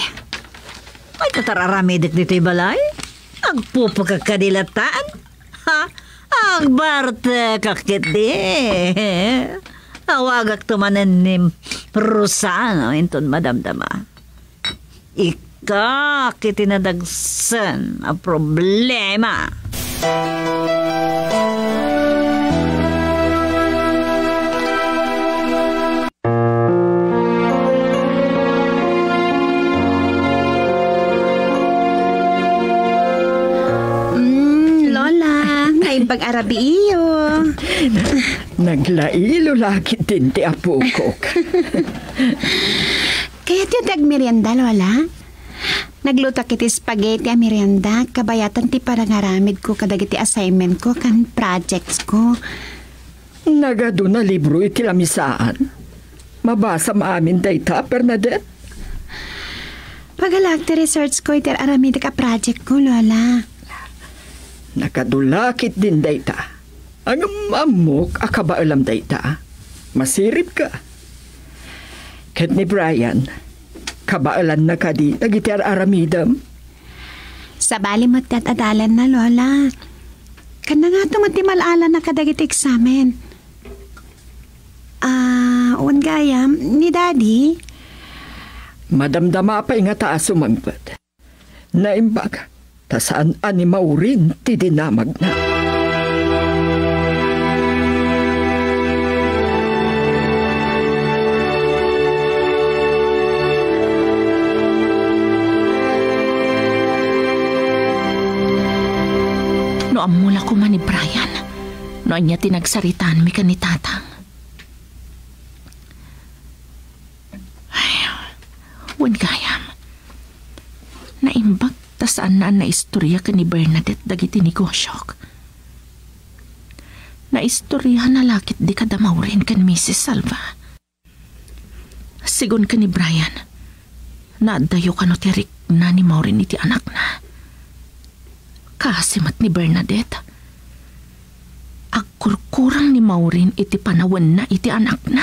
Ay, katararamidik ditoy balay. Agpupukak kadi latta. Ha? Agbartekak ketdi. Awagakto manen ni Rosano inton madamdama. Ikka, iti nadagsen a problema. Mm, Lola, naimbag a rabiiyo. Naglailo la ketdin ti apokok. Kayatyo ti agmerienda, Lola? Naglutoak iti spaghetti a merienda, kabayatan ti panangaramidko kadagiti assignmentko ken projectsko. Nagaduna libro iti lamisaan. Mabasam amin dayta, Bernadette? Pagalaak ti researchko iti aramidek a projectko, Lola. Nakadula ketdin dayta. Ngem ammok a kabaelam dayta. Masiribka. Ket ni Brian, kabaelanna kadi dagiti ar-aramidem? Sabali met ti ad-adalanna, Lola. Kanna ngato met ti mal-alana kadagiti eksamen. Ah, wen gayam, ni Daddy? Madamdama pay ngata a sumangpet. Naimbag, ta saan a ni maurin ti dinamagna. No ammo la koma ni Brian, no ania ti nagsaritaanmi ken ni Tatang. Ay, wen gayam, naimbag ta saanna a naistoria ken ni Bernadette dagiti negosiok. Naistoriana la ketdi kada Maureen ken Misis Salva. Sigun ken ni Brian, naaddayo kano ti rikna ni Maureen iti anakna. Kaasi met ni Bernadette, agkurkurang ni Maureen iti panawenna iti anakna.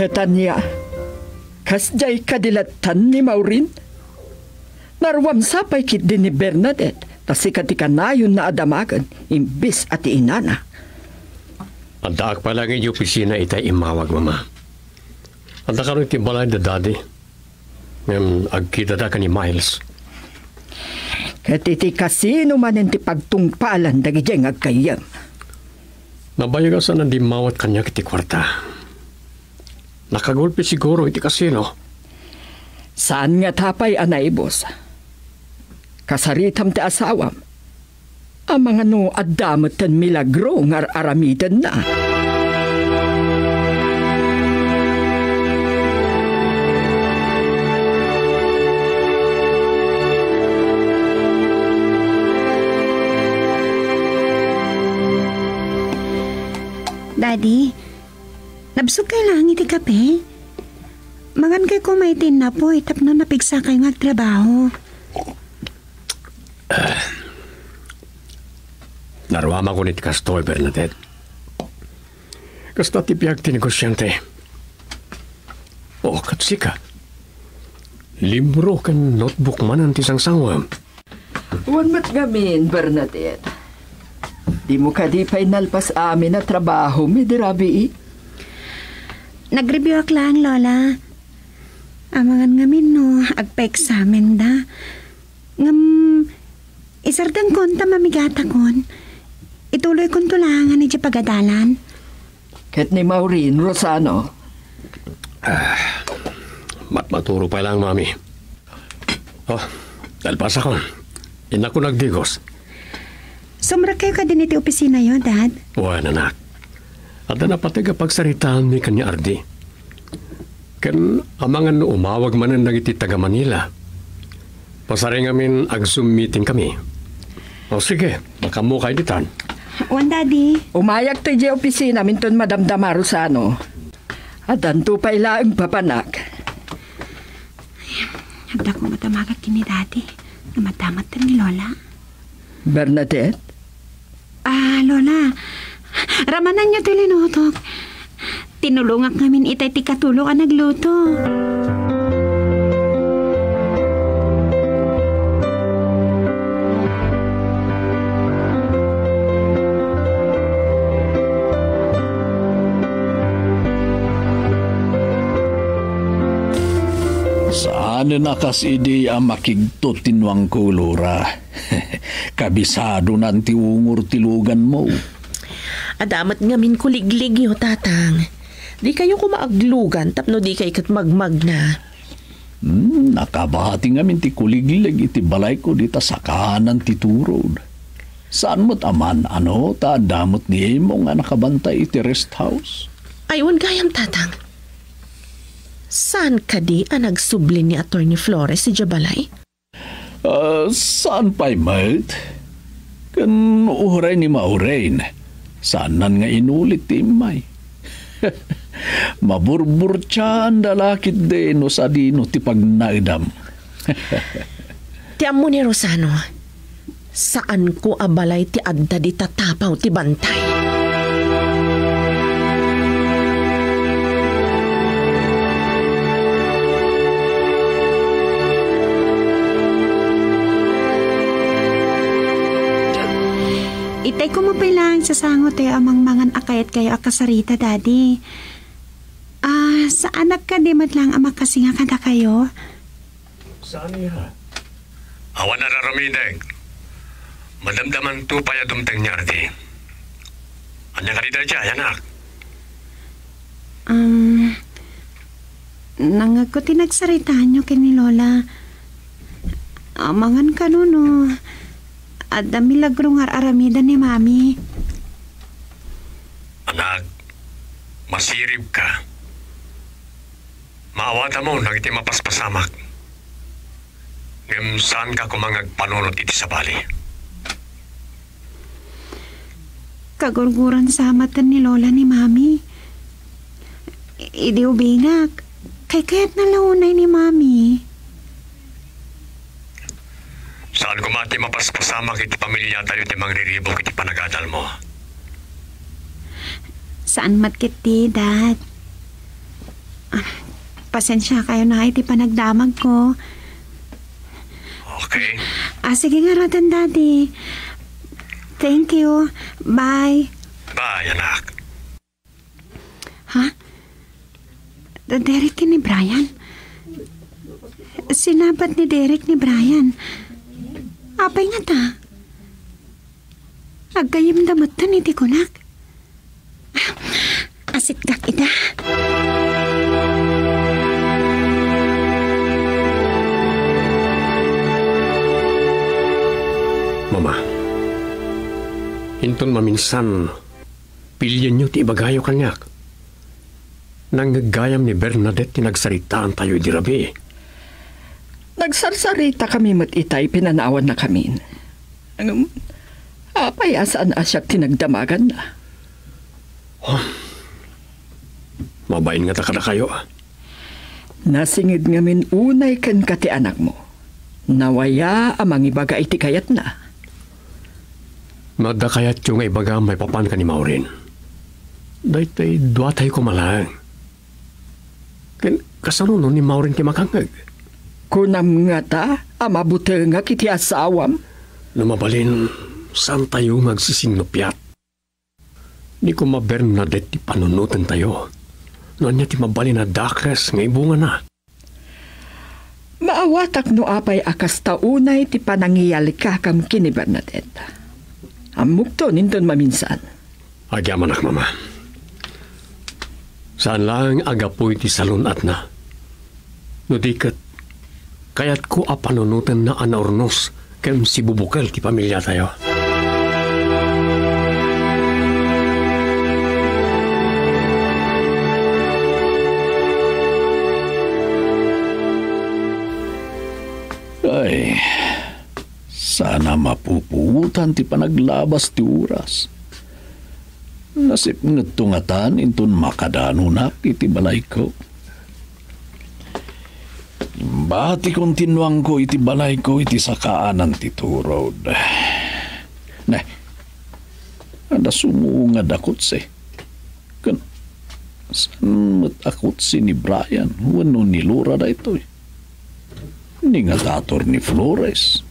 Ket ania, kasdiay kadi lattan ni Maureen? Naruam sa pay ketdi ni Bernadette, ta sika ti kanayonna a damagen imbes a ti inana. Addaak pay laeng iti opisina itay immawag, Mama. Adda kano iti balay da Daddy. Ngem agkitada ken ni Miles. Ket iti kasino manen ti pagtungpalan dagidiay nga aggayyem? Nabayag a saan a dimmawat kaniak iti kuarta. Nakagulpi siguro iti kasino. Saan ngata pay a naibus? Kasaritam ti asawam. Amangan no adda metten milagro nga ar-aramidenna. Daddy, nabsogkay laeng iti kape? Mangankay koma iti innapoy tapno napigsakay nga agtrabaho. Naruamakon iti kastoy, Bernadette. Kasta ti biag ti negosiante. O, ket sika? Libro ken notebook manen ti sangsanguem. Wen met ngamin, Bernadette. Dimo kadi pay nalpas amin a trabahom idi rabii? Nag-reviewak laeng, Lola. Amangan ngamin no agpa-examenda. Ngem, isardengkon ta mamigatakon. Ituloykonto laengen idiay pagadalan. Ket ni Maureen, Rosano? Ah, matmaturo pay laeng, Mami. Oh, nalpasakon. Innakon agdigos. Sumrekkayo kadin iti opisinayo, Dad? Wen, anak. Adda napateg a pagsaritaanmi ken ni Ardi. Ken amangan no umawag manen dagiti taga-Manila. Pasari ngamin ag-Zoom meeting kami. O sige, makammokay ditan. Wen, Daddy. Umayakto idiay opisinam inton madamdama, Rosano. Addanto pay laeng papanak. Adda koma damagat ken ni Daddy. Nga madamag ken ni Lola. Bernadette? Ah, Lola, ramananyo ti linutok. Tinulongak ngamin itay ti katulo a nagluto. Saanen a kas idi a makigto ti nuangko, Lora. Kabisadonan ti ungor ti luganmo. Adda met ngamin kuligligyo, Tatang. Dikayo koma aglugan tapno dikay ket magmagna. Hmm, nakabati ngamin ti kuliglig iti balayko dita sakanan ti turod. Saan met a maan-ano ta adda met ni Emo nga nakabantay iti rest house? Ay, wen gayam, Tatang. Saan kadi a nagsubli ni Attorney Flores idiay balay? Ah, saan pay met? Ken uray ni Maureen, saannan nga inulit ti immay. Maburburtianda la ketdi no sadino ti pagnaedam. Ti ammo ni Rosano, saanko a balay ti adda dita tapaw ti bantay. Itay koma pay laeng sasangotayo a mangmangan a kayatkayo a kasarita, Daddy. Ah, saanak kadi met laeng a makasinga kadakayo? Saan iya? Awan a raramidek. Madamdamanto pay a dumteng ni Ardi. Ania kadi daydiay, anak? Um, nangngegko ti nagsaritaanyo ken ni Lola. Amangan kano no adda milagro nga ar-aramiden ni Mami. Anak, masirib ka. Maawatam dagiti mapaspasamak. Ngem saanka koma nga agpanunot iti sabali. Kagurguran sa maten ni Lola ni Mami. Idi ubingak, kaykayatna la unay ni Mami. Saan koma ti mapaspasamak iti pamiliatayo ti mangriribuk iti panagadalmo. Saan met ketdi, Dad. Ah, pasensiakayon iti panagdamagko. Okay. Ah, sige ngaruden, Daddy. Thank you. Bye. Bye, anak. Ha? Derek ken ni Brian? Sinabat ni Derek ni Brian. Apay ngata? Aggayyemda metten iti kunak. Asiddek ida. Mama, inton maminsan, pilienyo ti ibagayo kaniak. Nangngeg gayam ni Bernadette ti nagsaritaantayo idi rabii. Nagsarsaritakami met itay pinanawannakamin. Ngem, apay a saan a siak ti nagdamaganna? Oh, mabain ngata kadakayo. Nasinged ngamin unay kenka ti anakmo. Nawaya a mangibaga iti kayatna. No adda kayatyo nga ibagam maipapan ken ni Maureen, daytoy duatayo koma laeng. Ken kasano no ni Maureen ti makangngeg? Kunam ngata a mabutengak iti asawam? No mabalin, saantayo nga agsisinnupiat. Ni koma Bernadette ti panunotentayo. No ania ti mabalin a dakes nga ibungana? Maawatak no apay a kasta unay ti panangiyalikakam ken ni Bernadette. Ammokton inton maminsan. Agyamanak, Mama. Saan laeng a gapu iti salun-atna. No di ket, kayatko a panunotenna a naurnos ken sibubukel ti pamiliatayo. Ay, sana mapupuotan ti panaglabas ti oras. Nasipngetto ngatan inton makadanonak iti balayko. Imbati kontinuangko iti balayko iti sakaanan ti turod. Ne, adda sumungad a kotse. Ken saan met a kotse ni Brian wenno ni Laura daytoy? Ni ngata Attorney Flores.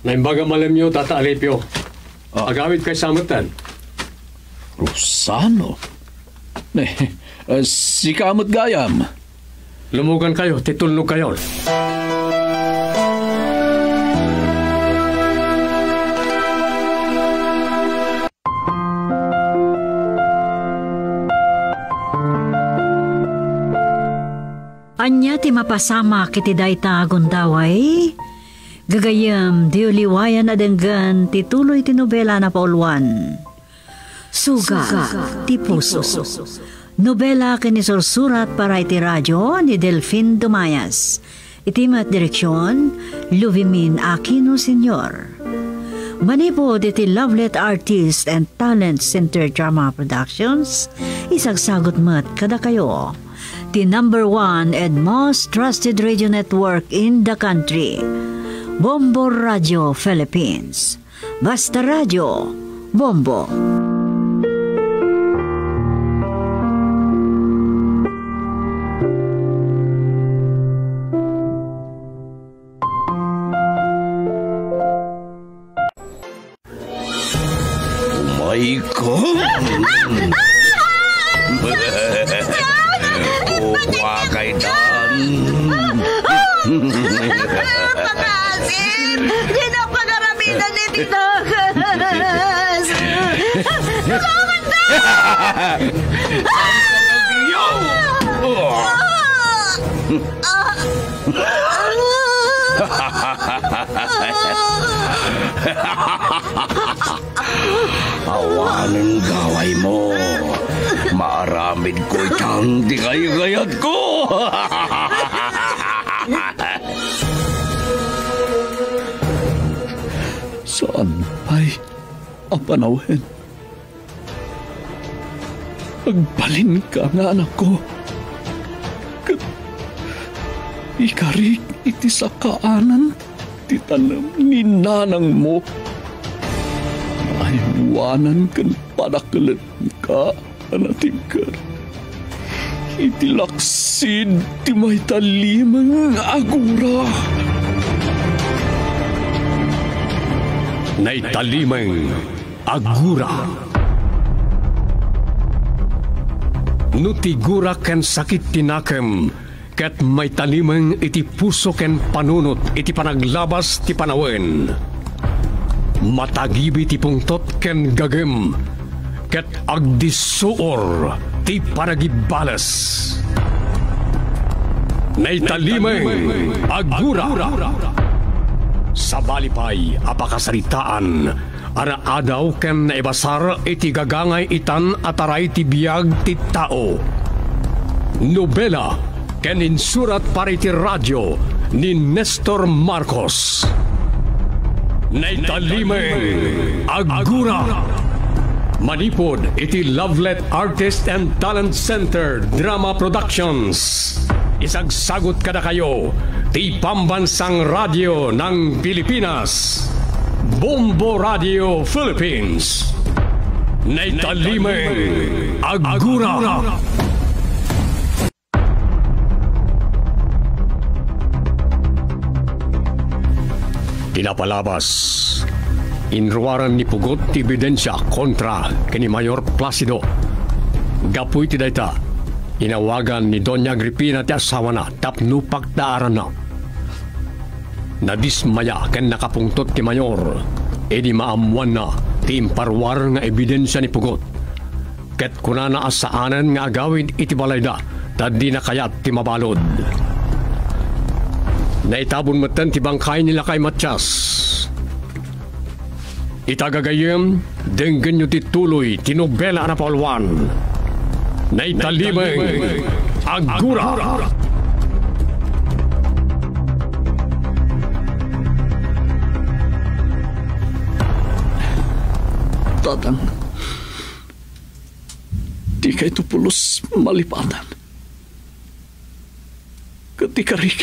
Naimbag a malemyo, Tata Alipio. Ah. Agawid kaysa metten. Rosano? Ne, eh, sika met gayam. Lumugankayo ti tulnogkayon. Ania ti mapasamak iti dayta a gundaway? Gagayyem, diyo liwayan a denggen ti tuloy ti nobela a napauluan, Suga ti Puso. Nobela ken isursurat para iti radio ni Delfin Dumayas. Iti met direksion, Luvimin Aquino Senior. Manipud iti Lovelet Artist and Talent Center Drama Productions, isagsagut met kadakayo ti number one and most trusted radio network in the country, Bombo Radio Philippines. Basta Radio, Bombo. Oh my God! Kukuha kay Dan. Pakasin! Di na pag-aramidan ni Takas! Tulungan na! Awanen gawaymo. Maaramidko ita ti gaygayatko. Saan pay a panawen. Agbalinka nga anakko. Ket ikarik iti sakaanan ti tanem ni nanangmo. Aywanan ken padakelenka a natingker iti laksid ti maitalimeng a gura. Naitalimeng a gura. No ti gura ken sakit ti nakem, ket maitalimeng iti puso ken panunot iti panaglabas ti panawen. Matagibi ti pungtot ken gagem, ket agdissuor ti panagibales. Naitalimeng a gura. Sabali pay a pakasaritaan a naadaw ken naibasar iti gagangay itan a taray ti biag ti tao. Nobela ken insurat para iti radio ni Nestor Marcos. Naitalimeng a gura. Manipud iti Lovelet Artist and Talent Center Drama Productions. Isagsagut kadakayo ti Pambansang Radyo ng Pilipinas, Bombo Radio Philippines. Naitalimeng a gura. Pinapalabas, inruaran ni Pugot ti ebidensia kontra ken ni Mayor Placido. Gapu iti dayta, inawagan ni Doña Agripina ti asawana tapno pagtaaranna. Nadismaya ken nakapungtot ti Mayor idi maammoanna ti imparuar nga ebidensia ni Pugot. Ket kunana a saanen nga agawid iti balayda ta dina kayat ti mabalud. Naitabon metten ti bangkay ni Lakay Matias. Ita gagayyem, denggenyo ti tuloy ti nobela a napauluan. Naitalimeng a gura. Tatang, dikayto pulos malipatan. Ket ikarik,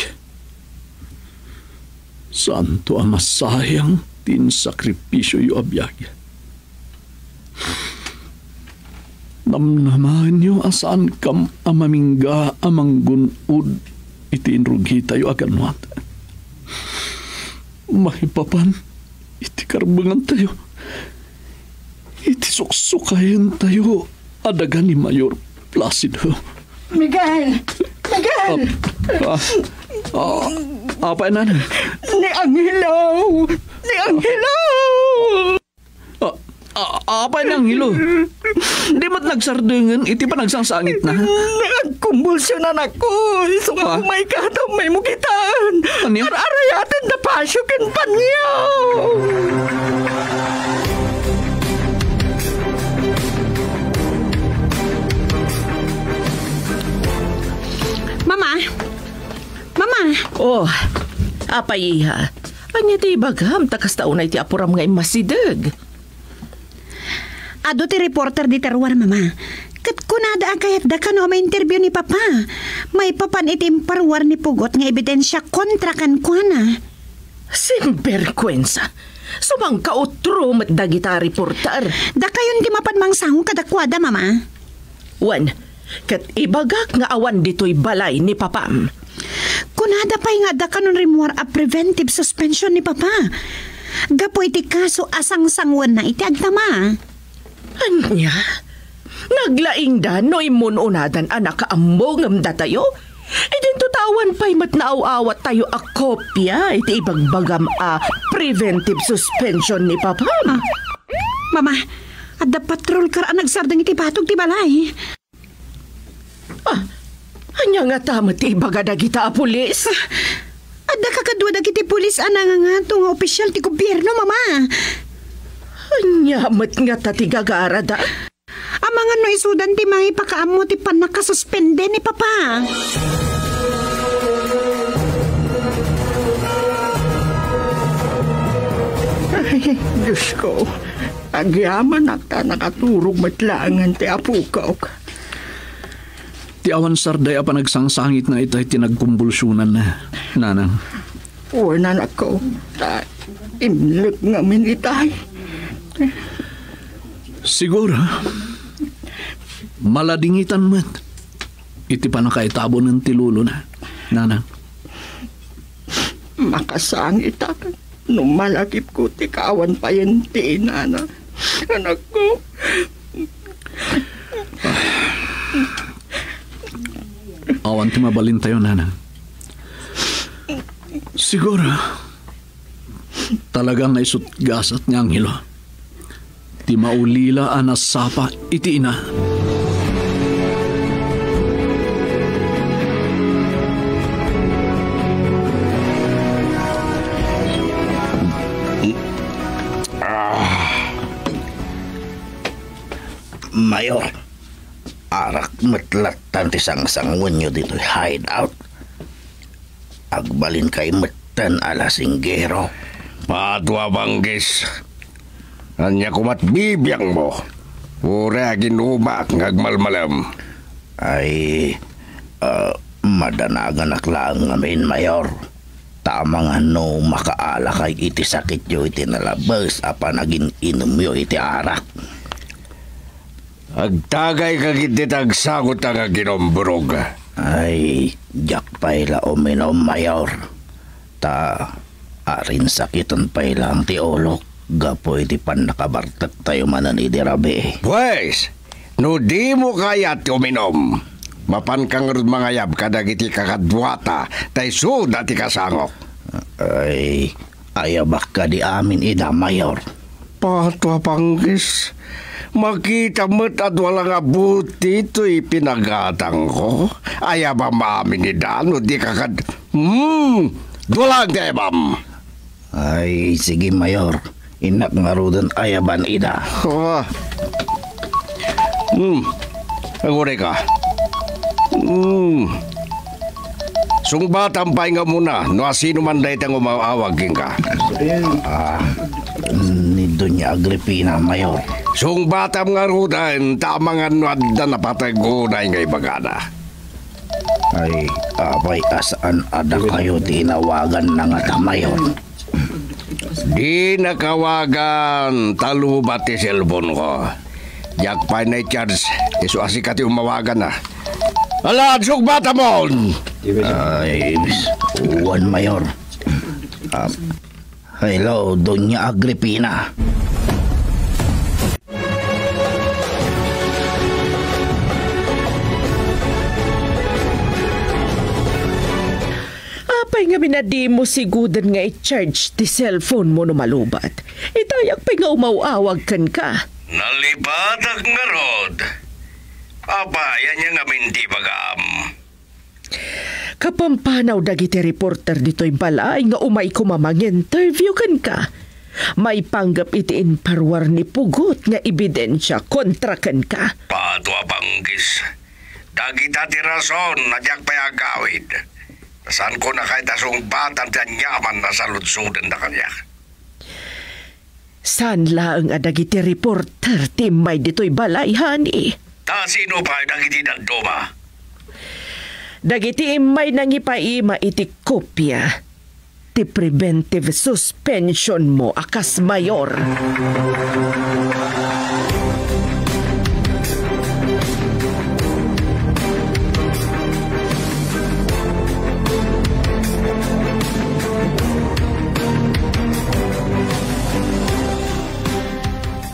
saanto a masayang ti insakripisioyo a biag. Namnamaenyo a saankam a mamingga a manggun-od iti inrugitayo a ganwat. Maipapan iti karbengantayo, iti suksukayentayo a daga ni Mayor Placido. Miguel! Miguel! Ah, ah, ah, apay, nanang? Ni Angelo! Ni Angelo! Ah, ah, apay ni Angelo? Di met nagsardengen iti panagsangsangitna? Nagkumbulsionanakon, isu nga Ah? Umayka, ta umaymo kitaan. Ania? Ar-arayaten da Pasio ken Panyo. Mama! Mama! Oh, apay, iha? Ania ti ibagam ta kasta unay ti apuram nga immasideg? Adu ti reporter dita ruar, Mama. Ket kunada a kayatda kano a ma-interview ni Papa maipapan iti imparuar ni Pugot nga ebidensia kontra kenkuana. Sinberkuensa! Sumangkautro met dagita a reporter. Dakayon ti mapan mangsango kadakuada, Mama. Wen, ket ibagak nga awan ditoy balay ni Papam. Kunada pay nga adda kanon rimmuar a preventive suspension ni Papa gapu iti kaso a sangsanguenna iti agtama. Ania? Naglaingda no immun-unadan a nakaammo ngem datayo? Idinto ta Awan pay met naaw-awat tayo a kopia iti ibagbagam a preventive suspension ni Papam. Ah, Mama, adda patrol car a nagsardeng iti batog ti balay. Ah, ania ngata met ti ibaga dagita a pulis? Ah, adda kakadua dagiti pulis a nangangato nga opisyal ti gobierno, Mama. Ania met ngata ti gagarada? Amangan no isudan ti mangipakaammo ti pannakasuspende ni Papa. Ay, Diyos ko. Agyamanak ta nakaturog met laengen ti apokok. Ti awan sarday a panagsangsangitna itay ti nagkumbulsionan, nanang. Wen, anakko, ta imlek ngamin itay. Siguro, maladingitan met iti pannakaitabonen ti lolona, nanang. Makasangitak no malagipko ti kaawan payen ti inana. Anakko. Awan ti mabalintayo, nanang. Siguro, talaga nga isut gasat nga anghelo ti maulila a nasapa iti ina. Ah. Mayor, arak met lattan ti sangsanguenyo ditoy hideout. Agbalinkayo metten a lasinggero. Pato a Banggis. Ania koma't bibiangmo? Uray aginumaak nga agmalmalem. Ay, ah, madanaganak laeng ngamin, Mayor. Ta amangan no makaalakay iti sakityo iti nalabes a panagin-inumyo iti arak. Agtagayka ketdi ta agsangota nga aginumburog. Ay, diak pay la uminum, Mayor. Ta, arin sakiten pay laeng ti ulok gapu iti pannakabartektayo manen idi rabii. Pues, no dimo kayat ti uminum, mapanka ngarud mangayab kadagiti kakaduata ta isuda ti kasangok. Ay, ayabak kadi amin ida, Mayor. Pato a Banggis, makita met a dua la nga buti toy pinagatangko. Ayabam amin ida no di ka kad-, hmm, dua laeng ti ayabam. Ay, sige, Mayor. Innak ngaruden ayaban ida. Ah. Hmm. Agurayka. Hmm. Sungbatam pay nga umuna no asino man dayta nga umaw-awag kenka. Ah, ni Doña Agripina, Mayor. Sungbatam ngaruden ta amangan no adda napateg unay nga ibagada. Ay, apay a saan a dakayo ti inawaganna ngata, Mayor? Dina awagan ta lobat ti cellphone-ko. Diak pay na-charge, isu a sika ti umawagan, a. Ala, sungbatamon! Ay, wen, Mayor. Ah, hello, Doña Agripina. Apay ngamin a dimo siguden nga i-charge ti cellphone-mo no malubat? Itayak pay nga umaw-awag kenka. Nalipatak ngarud. Apay, ania ngamin ti ibagam? Kapampanaw dagiti reporter ditoy balay nga umay koma manginterview kenka. Maipanggep iti imparuar ni Pugot nga ebidensia kontra kenka. Pato a Banggis. Dagita ti rason a diak pay agawid. Saanko a kayat a sungbatan ti aniaman a saludsodenna kaniak. Saan laeng a dagiti reporter ti immay ditoy balay, honey. Ta sino pay dagiti dadduma? Dagiti immay nangipaima iti kopia ti preventive suspension-mo a kas mayor.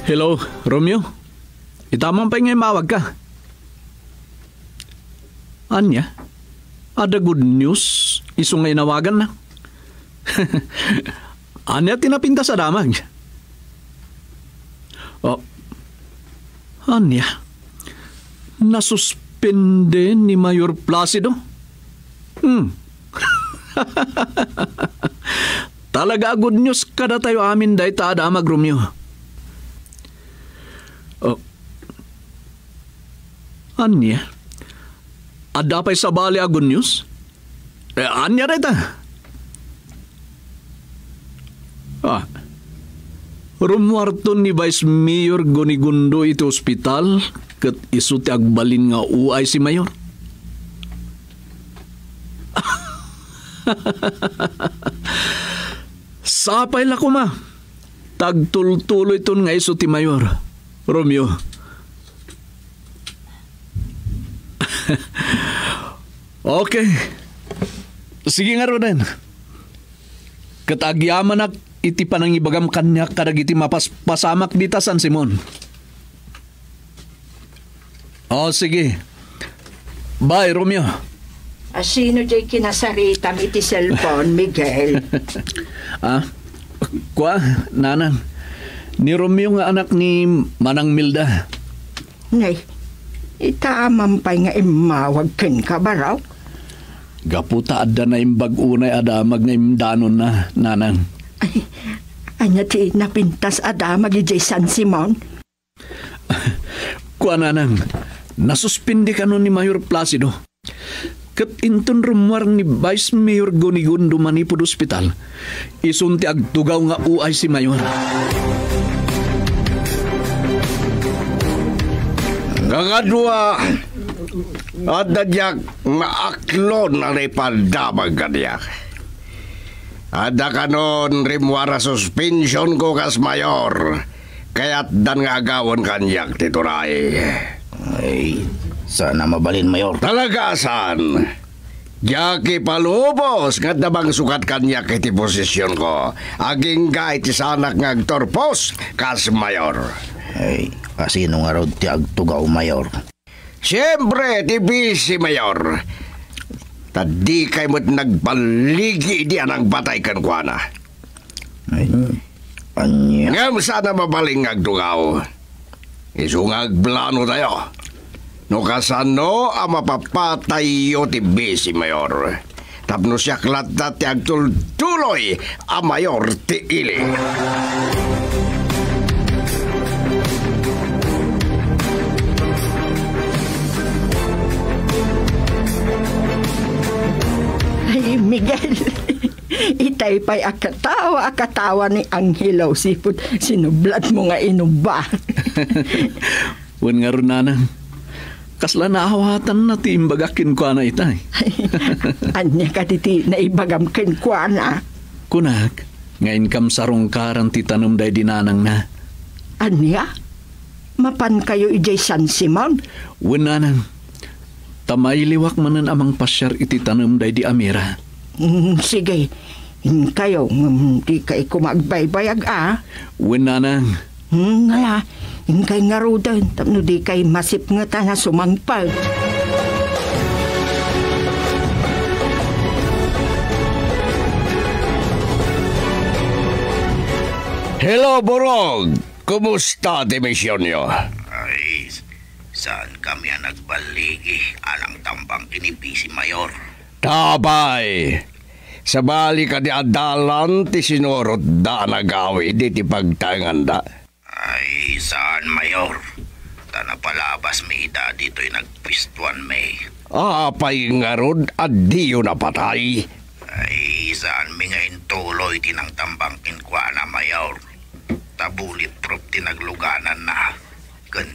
Hello, Romeo? Ita man pay nga immawagka. Ania? Adda good news isu nga inawaganna. Ania ti napintas a damag? Oh, ania? Nasuspende ni Mayor Placido? Hmm. Talaga a good news kadatayo amin dayta a damag, Romeo. Oh. Ania? Adda pay sabali a good news? Eh, ania dayta? Ah. Rummuarton ni Vice Mayor Gonigundo iti ospital ket isu ti agbalin nga uay si Mayor. Sapay la koma. Tagtultuloyton nga isu ti Mayor, Romeo. Okay. Sige ngaruden. Ket agyamanak iti panangibagam kaniak kadagiti mapaspasamak dita San Simon. Oh, sige. Bye, Romeo. Asino jay kinasaritam iti cellphone, Miguel? Ah? Kua, nanang. Ni Romeo nga anak ni Manang Milda. Nay, ita man pay nga immawag kenka, baro? Gapu ta adda naimbag unay a damag nga imdanonna, nanang. Ay, ania ti napintas a damag idiay San Simon? Kuananang, nasuspindi kano ni Mayor Placido. Ket inton rummuar ni Vice Mayor Gonigundo manipud ospital, isun ti agtugaw nga uay si Mayor. Nangadua, adda diak naaklon a naipadamag kaniak. Adda kanon rimmuar a suspensionko kas mayor. Kayatdan nga agawen kaniak ti turay. Ay, saan a mabalin, Mayor. Talaga a saan. Diak ipalubos nga adda mangsukat kaniak iti posisionko. Agingga iti saanak nga agturpos kas mayor. Ay, asino ngarud ti agtugaw, Mayor? Siempre, ti Vice Mayor. Ta dikay met nagballigi idi a nangpatay kenkuana. Ay, ania? Ngem saan a mabalin nga agtugaw. Isu nga agplanotayo. No kasano a mapapatayyo ti Vice Mayor. Tapno siak latta ti agtultuloy a mayor ti ili. Ay, Miguel, itay pay a katawa a katawa ni Angelo sipud sinublatmo nga inuba. Wen ngarud, nanang, kasla naawatanna ti imbagak kenkuana itay. Ania kadi ti naibagam kenkuana? Kunak, nga inkam sarungkaran ti tanem daydi nanangna. Ania? Mapankayo idiay San Simon? Wen, nanang. Ta mailiwak manen a mangpasiar iti tanem daydi a mira. Mm, sige. Inkayo, ngem dikay koma agbaybayag a. Wen, nanang. Hmm, ngala, inkay ngaruden tapno dikay masipngetan a sumangpet. Hello, Borog! Kumusta ti misionyo? Ay, saan kami a nagballigi a nangtambang ken ni Vice Mayor? Apay, sabali kadi a dalan ti sinurotda a nagawid iti pagtaenganda? Ay, saan, Mayor. Ta napalabasmi ida ditoy nagpuestuanmi. Apay ngarud a diyo napatay? Ay, saanmi nga intuloy ti nangtambang kenkuana, Mayor. Ta bulletproof ti naglugananna. Ken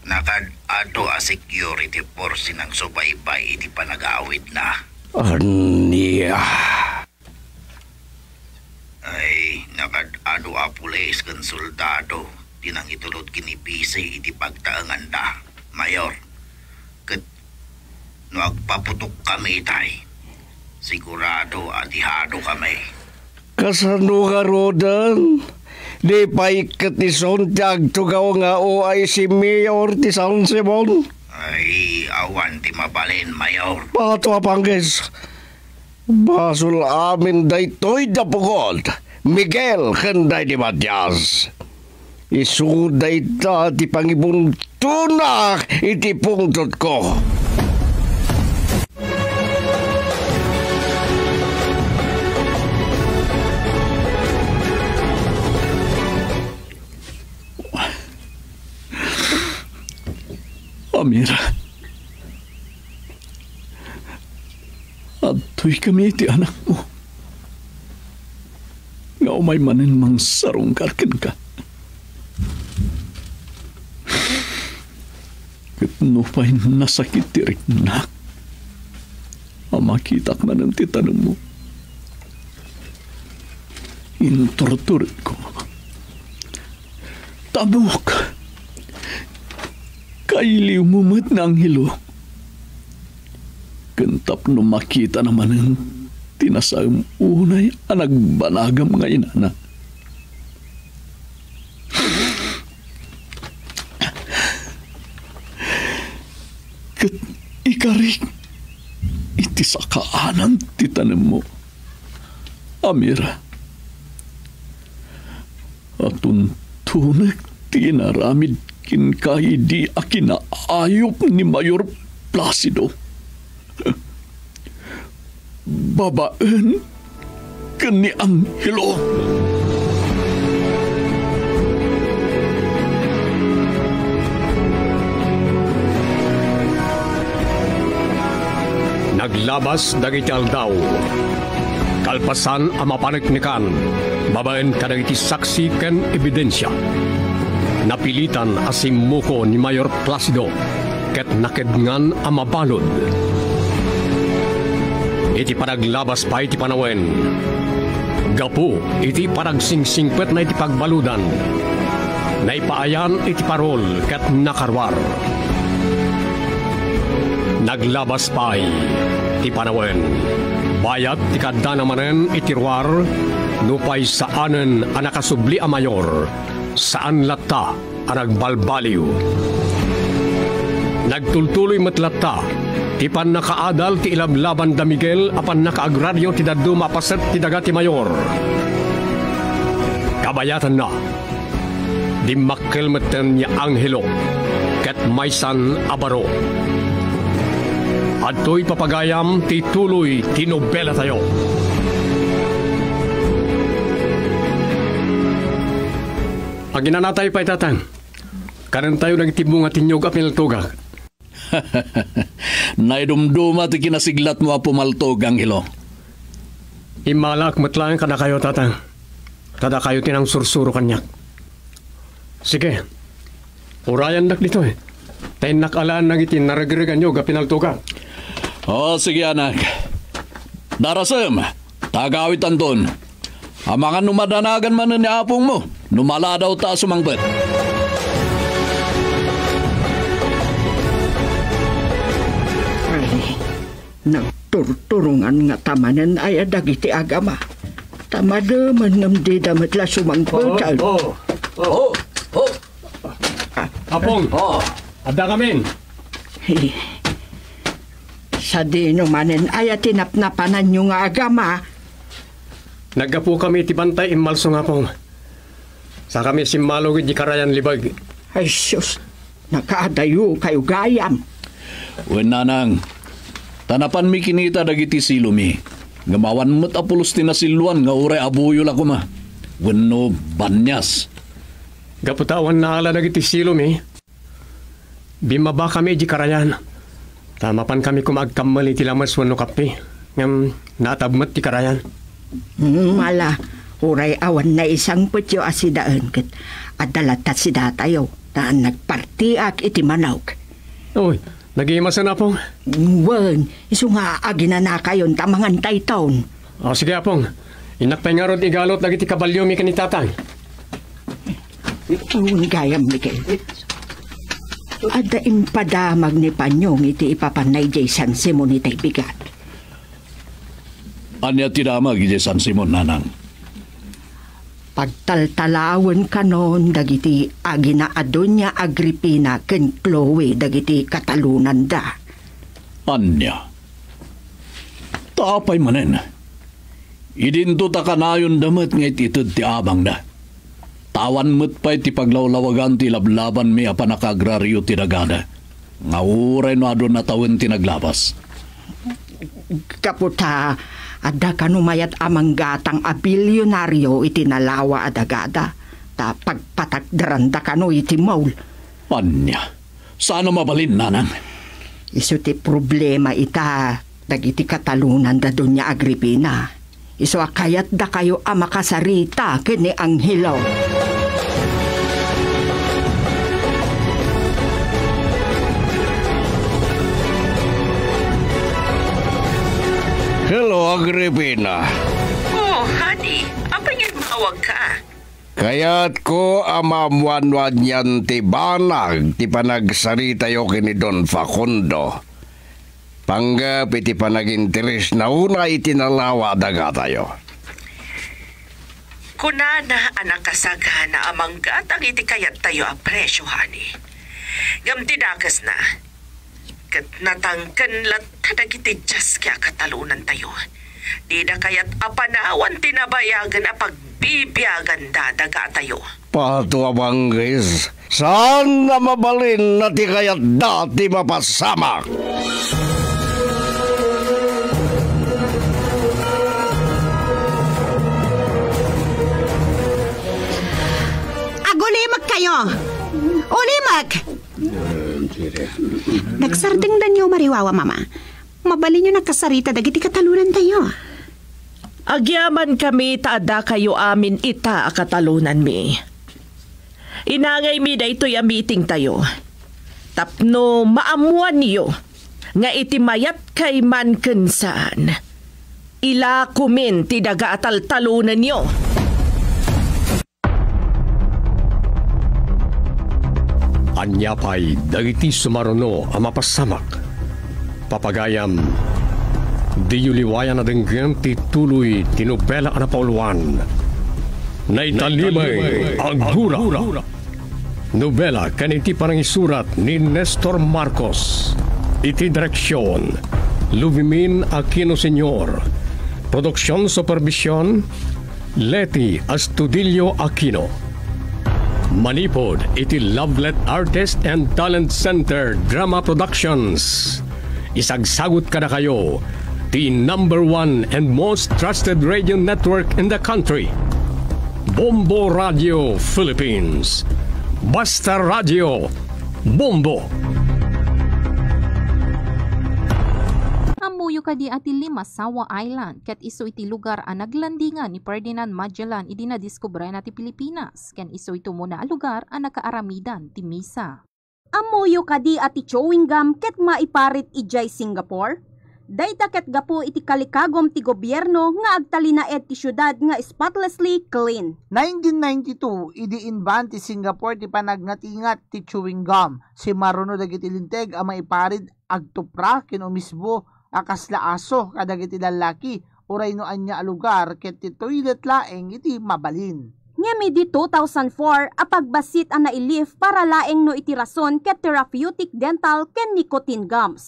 nakaad-adu a security force ti nangsubaybay iti panagawidna. Ania? Ay, nakaad-adu a pulis ken soldado ti nangitulod ken ni Vice iti pagtaenganda, Mayor. Ket no agpaputokami itay, sigurado a dihado kami. Kasano ngaruden? Di pay ket isun ti agtugaw nga uay si Mayor ti San Simon? Ay, Awan ti mabalin, Mayor. Bato a Pangkis, basol amin daytoy da pukod, Miguel ken daydi Matias. Isu dayta ti pangibuntonak iti pungtotko. Amira, adtoy kami iti anakmo nga umay manen mangsarungkar kenka. Ket nupay nasakit ti riknak a makitak manen ti tanemmo, inturturedko. Tabok, kailiwmo met ni Angelo. Ken tapno makitana manen ti nasaem unay a nagbanagam nga inana. Ket ikarik iti sakaanan ti tanemmo, Amira, a tuntunek ti inaramid kenka idi a kinaayup ni Mayor Placido babaen ken ni Angelo. Naglabas dagiti aldaw. Kalpasan a mapaneknekan babaen kadagiti saksi ken ebidensia, napilitan a simmuko ni Mayor Placido ket nakedngan a mabalud. Iti panaglabas pay ti panawen, gapu iti panagsingsingpetna iti pagbaludan, naipaayan iti parol ket nakaruar. Naglabas pay ti panawen. Bayat ti kaddana manen iti ruar, nupay saanen a nakasubli a mayor, saan latta a nagbalbaliw. Nagtultuloy met latta ti pannakaadal ti ilablaban da Miguel a pannakaagrario ti dadduma a paset ti daga ti mayor. Kabayatanna, dimmakkel metten ni Angelo ket maysan a baro. Adtoy papagayam ti tuloy ti nobelatayo. Aginanatayo pay, Tatang. Kanentayo dagiti bunga ti niyog a pinaltogak. Naidumduma ti kinasiglatmo a pumaltog, Angelo. Immalaak met laeng kadakayo, Tatang. Ta dakayo ti nangsursuro kaniak. Sige, urayandak ditoy. Ta innak alaen dagiti naregreg a niyog a pinaltogak. O, sige, anak. Darasem, ta agawitanton. Amangan no madanagan manen ni apongmo, no maladaw ta a sumangpet. Ay, nagturturongan ngata manen aya dagiti agama. Ta mademen ngem dida met la sumangpet. Oo, oo, oo. Oo, oo. Apong, oh, adda kamin. Sadino manen aya ti napnapananyo nga agama? Naggapukami iti bantay immalsong, Apong. Sakami simmalog iti karayan libeg. Ay, sus, nakaadayo kayo gayam. Wen, nanang, ta napanmi kinita dagiti silomi, ngem awan met a pulos ti nasilluan nga uray abuyo la koma wenno banias. Gapu ta awan naala dagiti silomi, bimmabakami idiay karayan, ta mapankami koma agkammel iti lames wenno kappe, ngem naatab met ti karayan. Hmm, ala, uray awan naisangpetyo a sidaen ket adda latta sidatayo, ta nagpartiak iti manok. Oy, nagimasen, Apong? Wen, isu nga aginanakayon ta mangantayton. O, sige, Apong. Innak pay ngarud igalot dagiti kabaliomi ken ni Tatang. Wen gayam, Miguel. Adda impadamag ni Panyong iti ipapanna idiay San Simon itay bigat. Ania ti damag idiay San Simon, nanang? Pagtaltalawen kanon dagiti agina a Doña Agripina ken Chloe dagiti katalonanda. Ania? Ta apay manen? Idinto ta kanayonda met nga it-ited ti abangda. Ta awan met pay ti paglawlawagan ti lablabanmi a pannakaagrario ti dagada, nga uray no adu natawen ti naglabas. Gapu ta adda kano mayat a manggatang a bilyonario iti nalawa a dagada, ta pagpatakderanda kano iti mall. Ania? Saan a mabalin, nanang? Isu ti problema ita dagiti katalonanda, Doña Agripina. Isu a kayatdakayo a makasarita ken ni Angelo. Hello, Agripina. Oh, honey, apay nga immawagka? Kayatko a maammuan no anian ti banag ti panagsaritayo ken ni Don Facundo. Panggep iti panaginteresna unay iti nalawa a dagatayo. Kunana a nakasagana a manggatang iti kayattayo a presio, honey. Ngem ti dakesna, ket natangken latta dagiti diaske a katalonantayo. Dida kayat a panawan ti nabayagen a pagbibiaganda dagatayo. Pato a bangis, saan a mabalin a ti kayatda ti mapasamak. Agulimekkayo! Ulimek! Nagsardengdanyo, Mariwawa, Mama. Mabalinyo nakasarita dagiti katalonantayo. Agyamankami ta addakayo amin ita a katalonanmi. Inangaymi daytoy a meetingtayo tapno maammoanyo nga iti mayat kayman ken saan, ilakomin ti daga a taltalonanyo. Ania pay dagiti sumaruno a mapasamak? Papagayam, diyo liwayan a dengngen ti tuloy ti nobela a napauluan, Naitalimay a Gura. Nobela ken iti panangisurat ni Nestor Marcos. Iti direksion, Luvimin Aquino Senior. Produksion supervision, Leti Astudillo Aquino. Manipud iti Lovelet Artist and Talent Center Drama Productions. Isagsagut kadakayo ti number one and most trusted radio network in the country, Bombo Radio Philippines. Basta Radio, Bombo! Ammoyo kadi a ti Limasawa Island ket isu iti lugar a naglandingan ni Ferdinand Magellan idi nadiskubrena ti Pilipinas, ken isu iti umuna a lugar a nakaaramidan ti misa. Ammoyo kadi a ti chewing gum ket maiparit idiay Singapore? Dayta ket gapu iti kalikagum ti gobierno nga agtalinaed ti siudad nga spotlessly clean. Nineteen ninety-two, idi inban ti Singapore ti panagngatingat ti chewing gum, simmaruno dagiti linteg a maiparit agtupra ken umisbo a kasla aso kadagiti lallaki, uray no ania a lugar ket ti toilet laeng iti mabalin. Ngem idi two thousand four a pagbassit a nailift para laeng no iti rason ket therapeutic dental ken nicotine gums.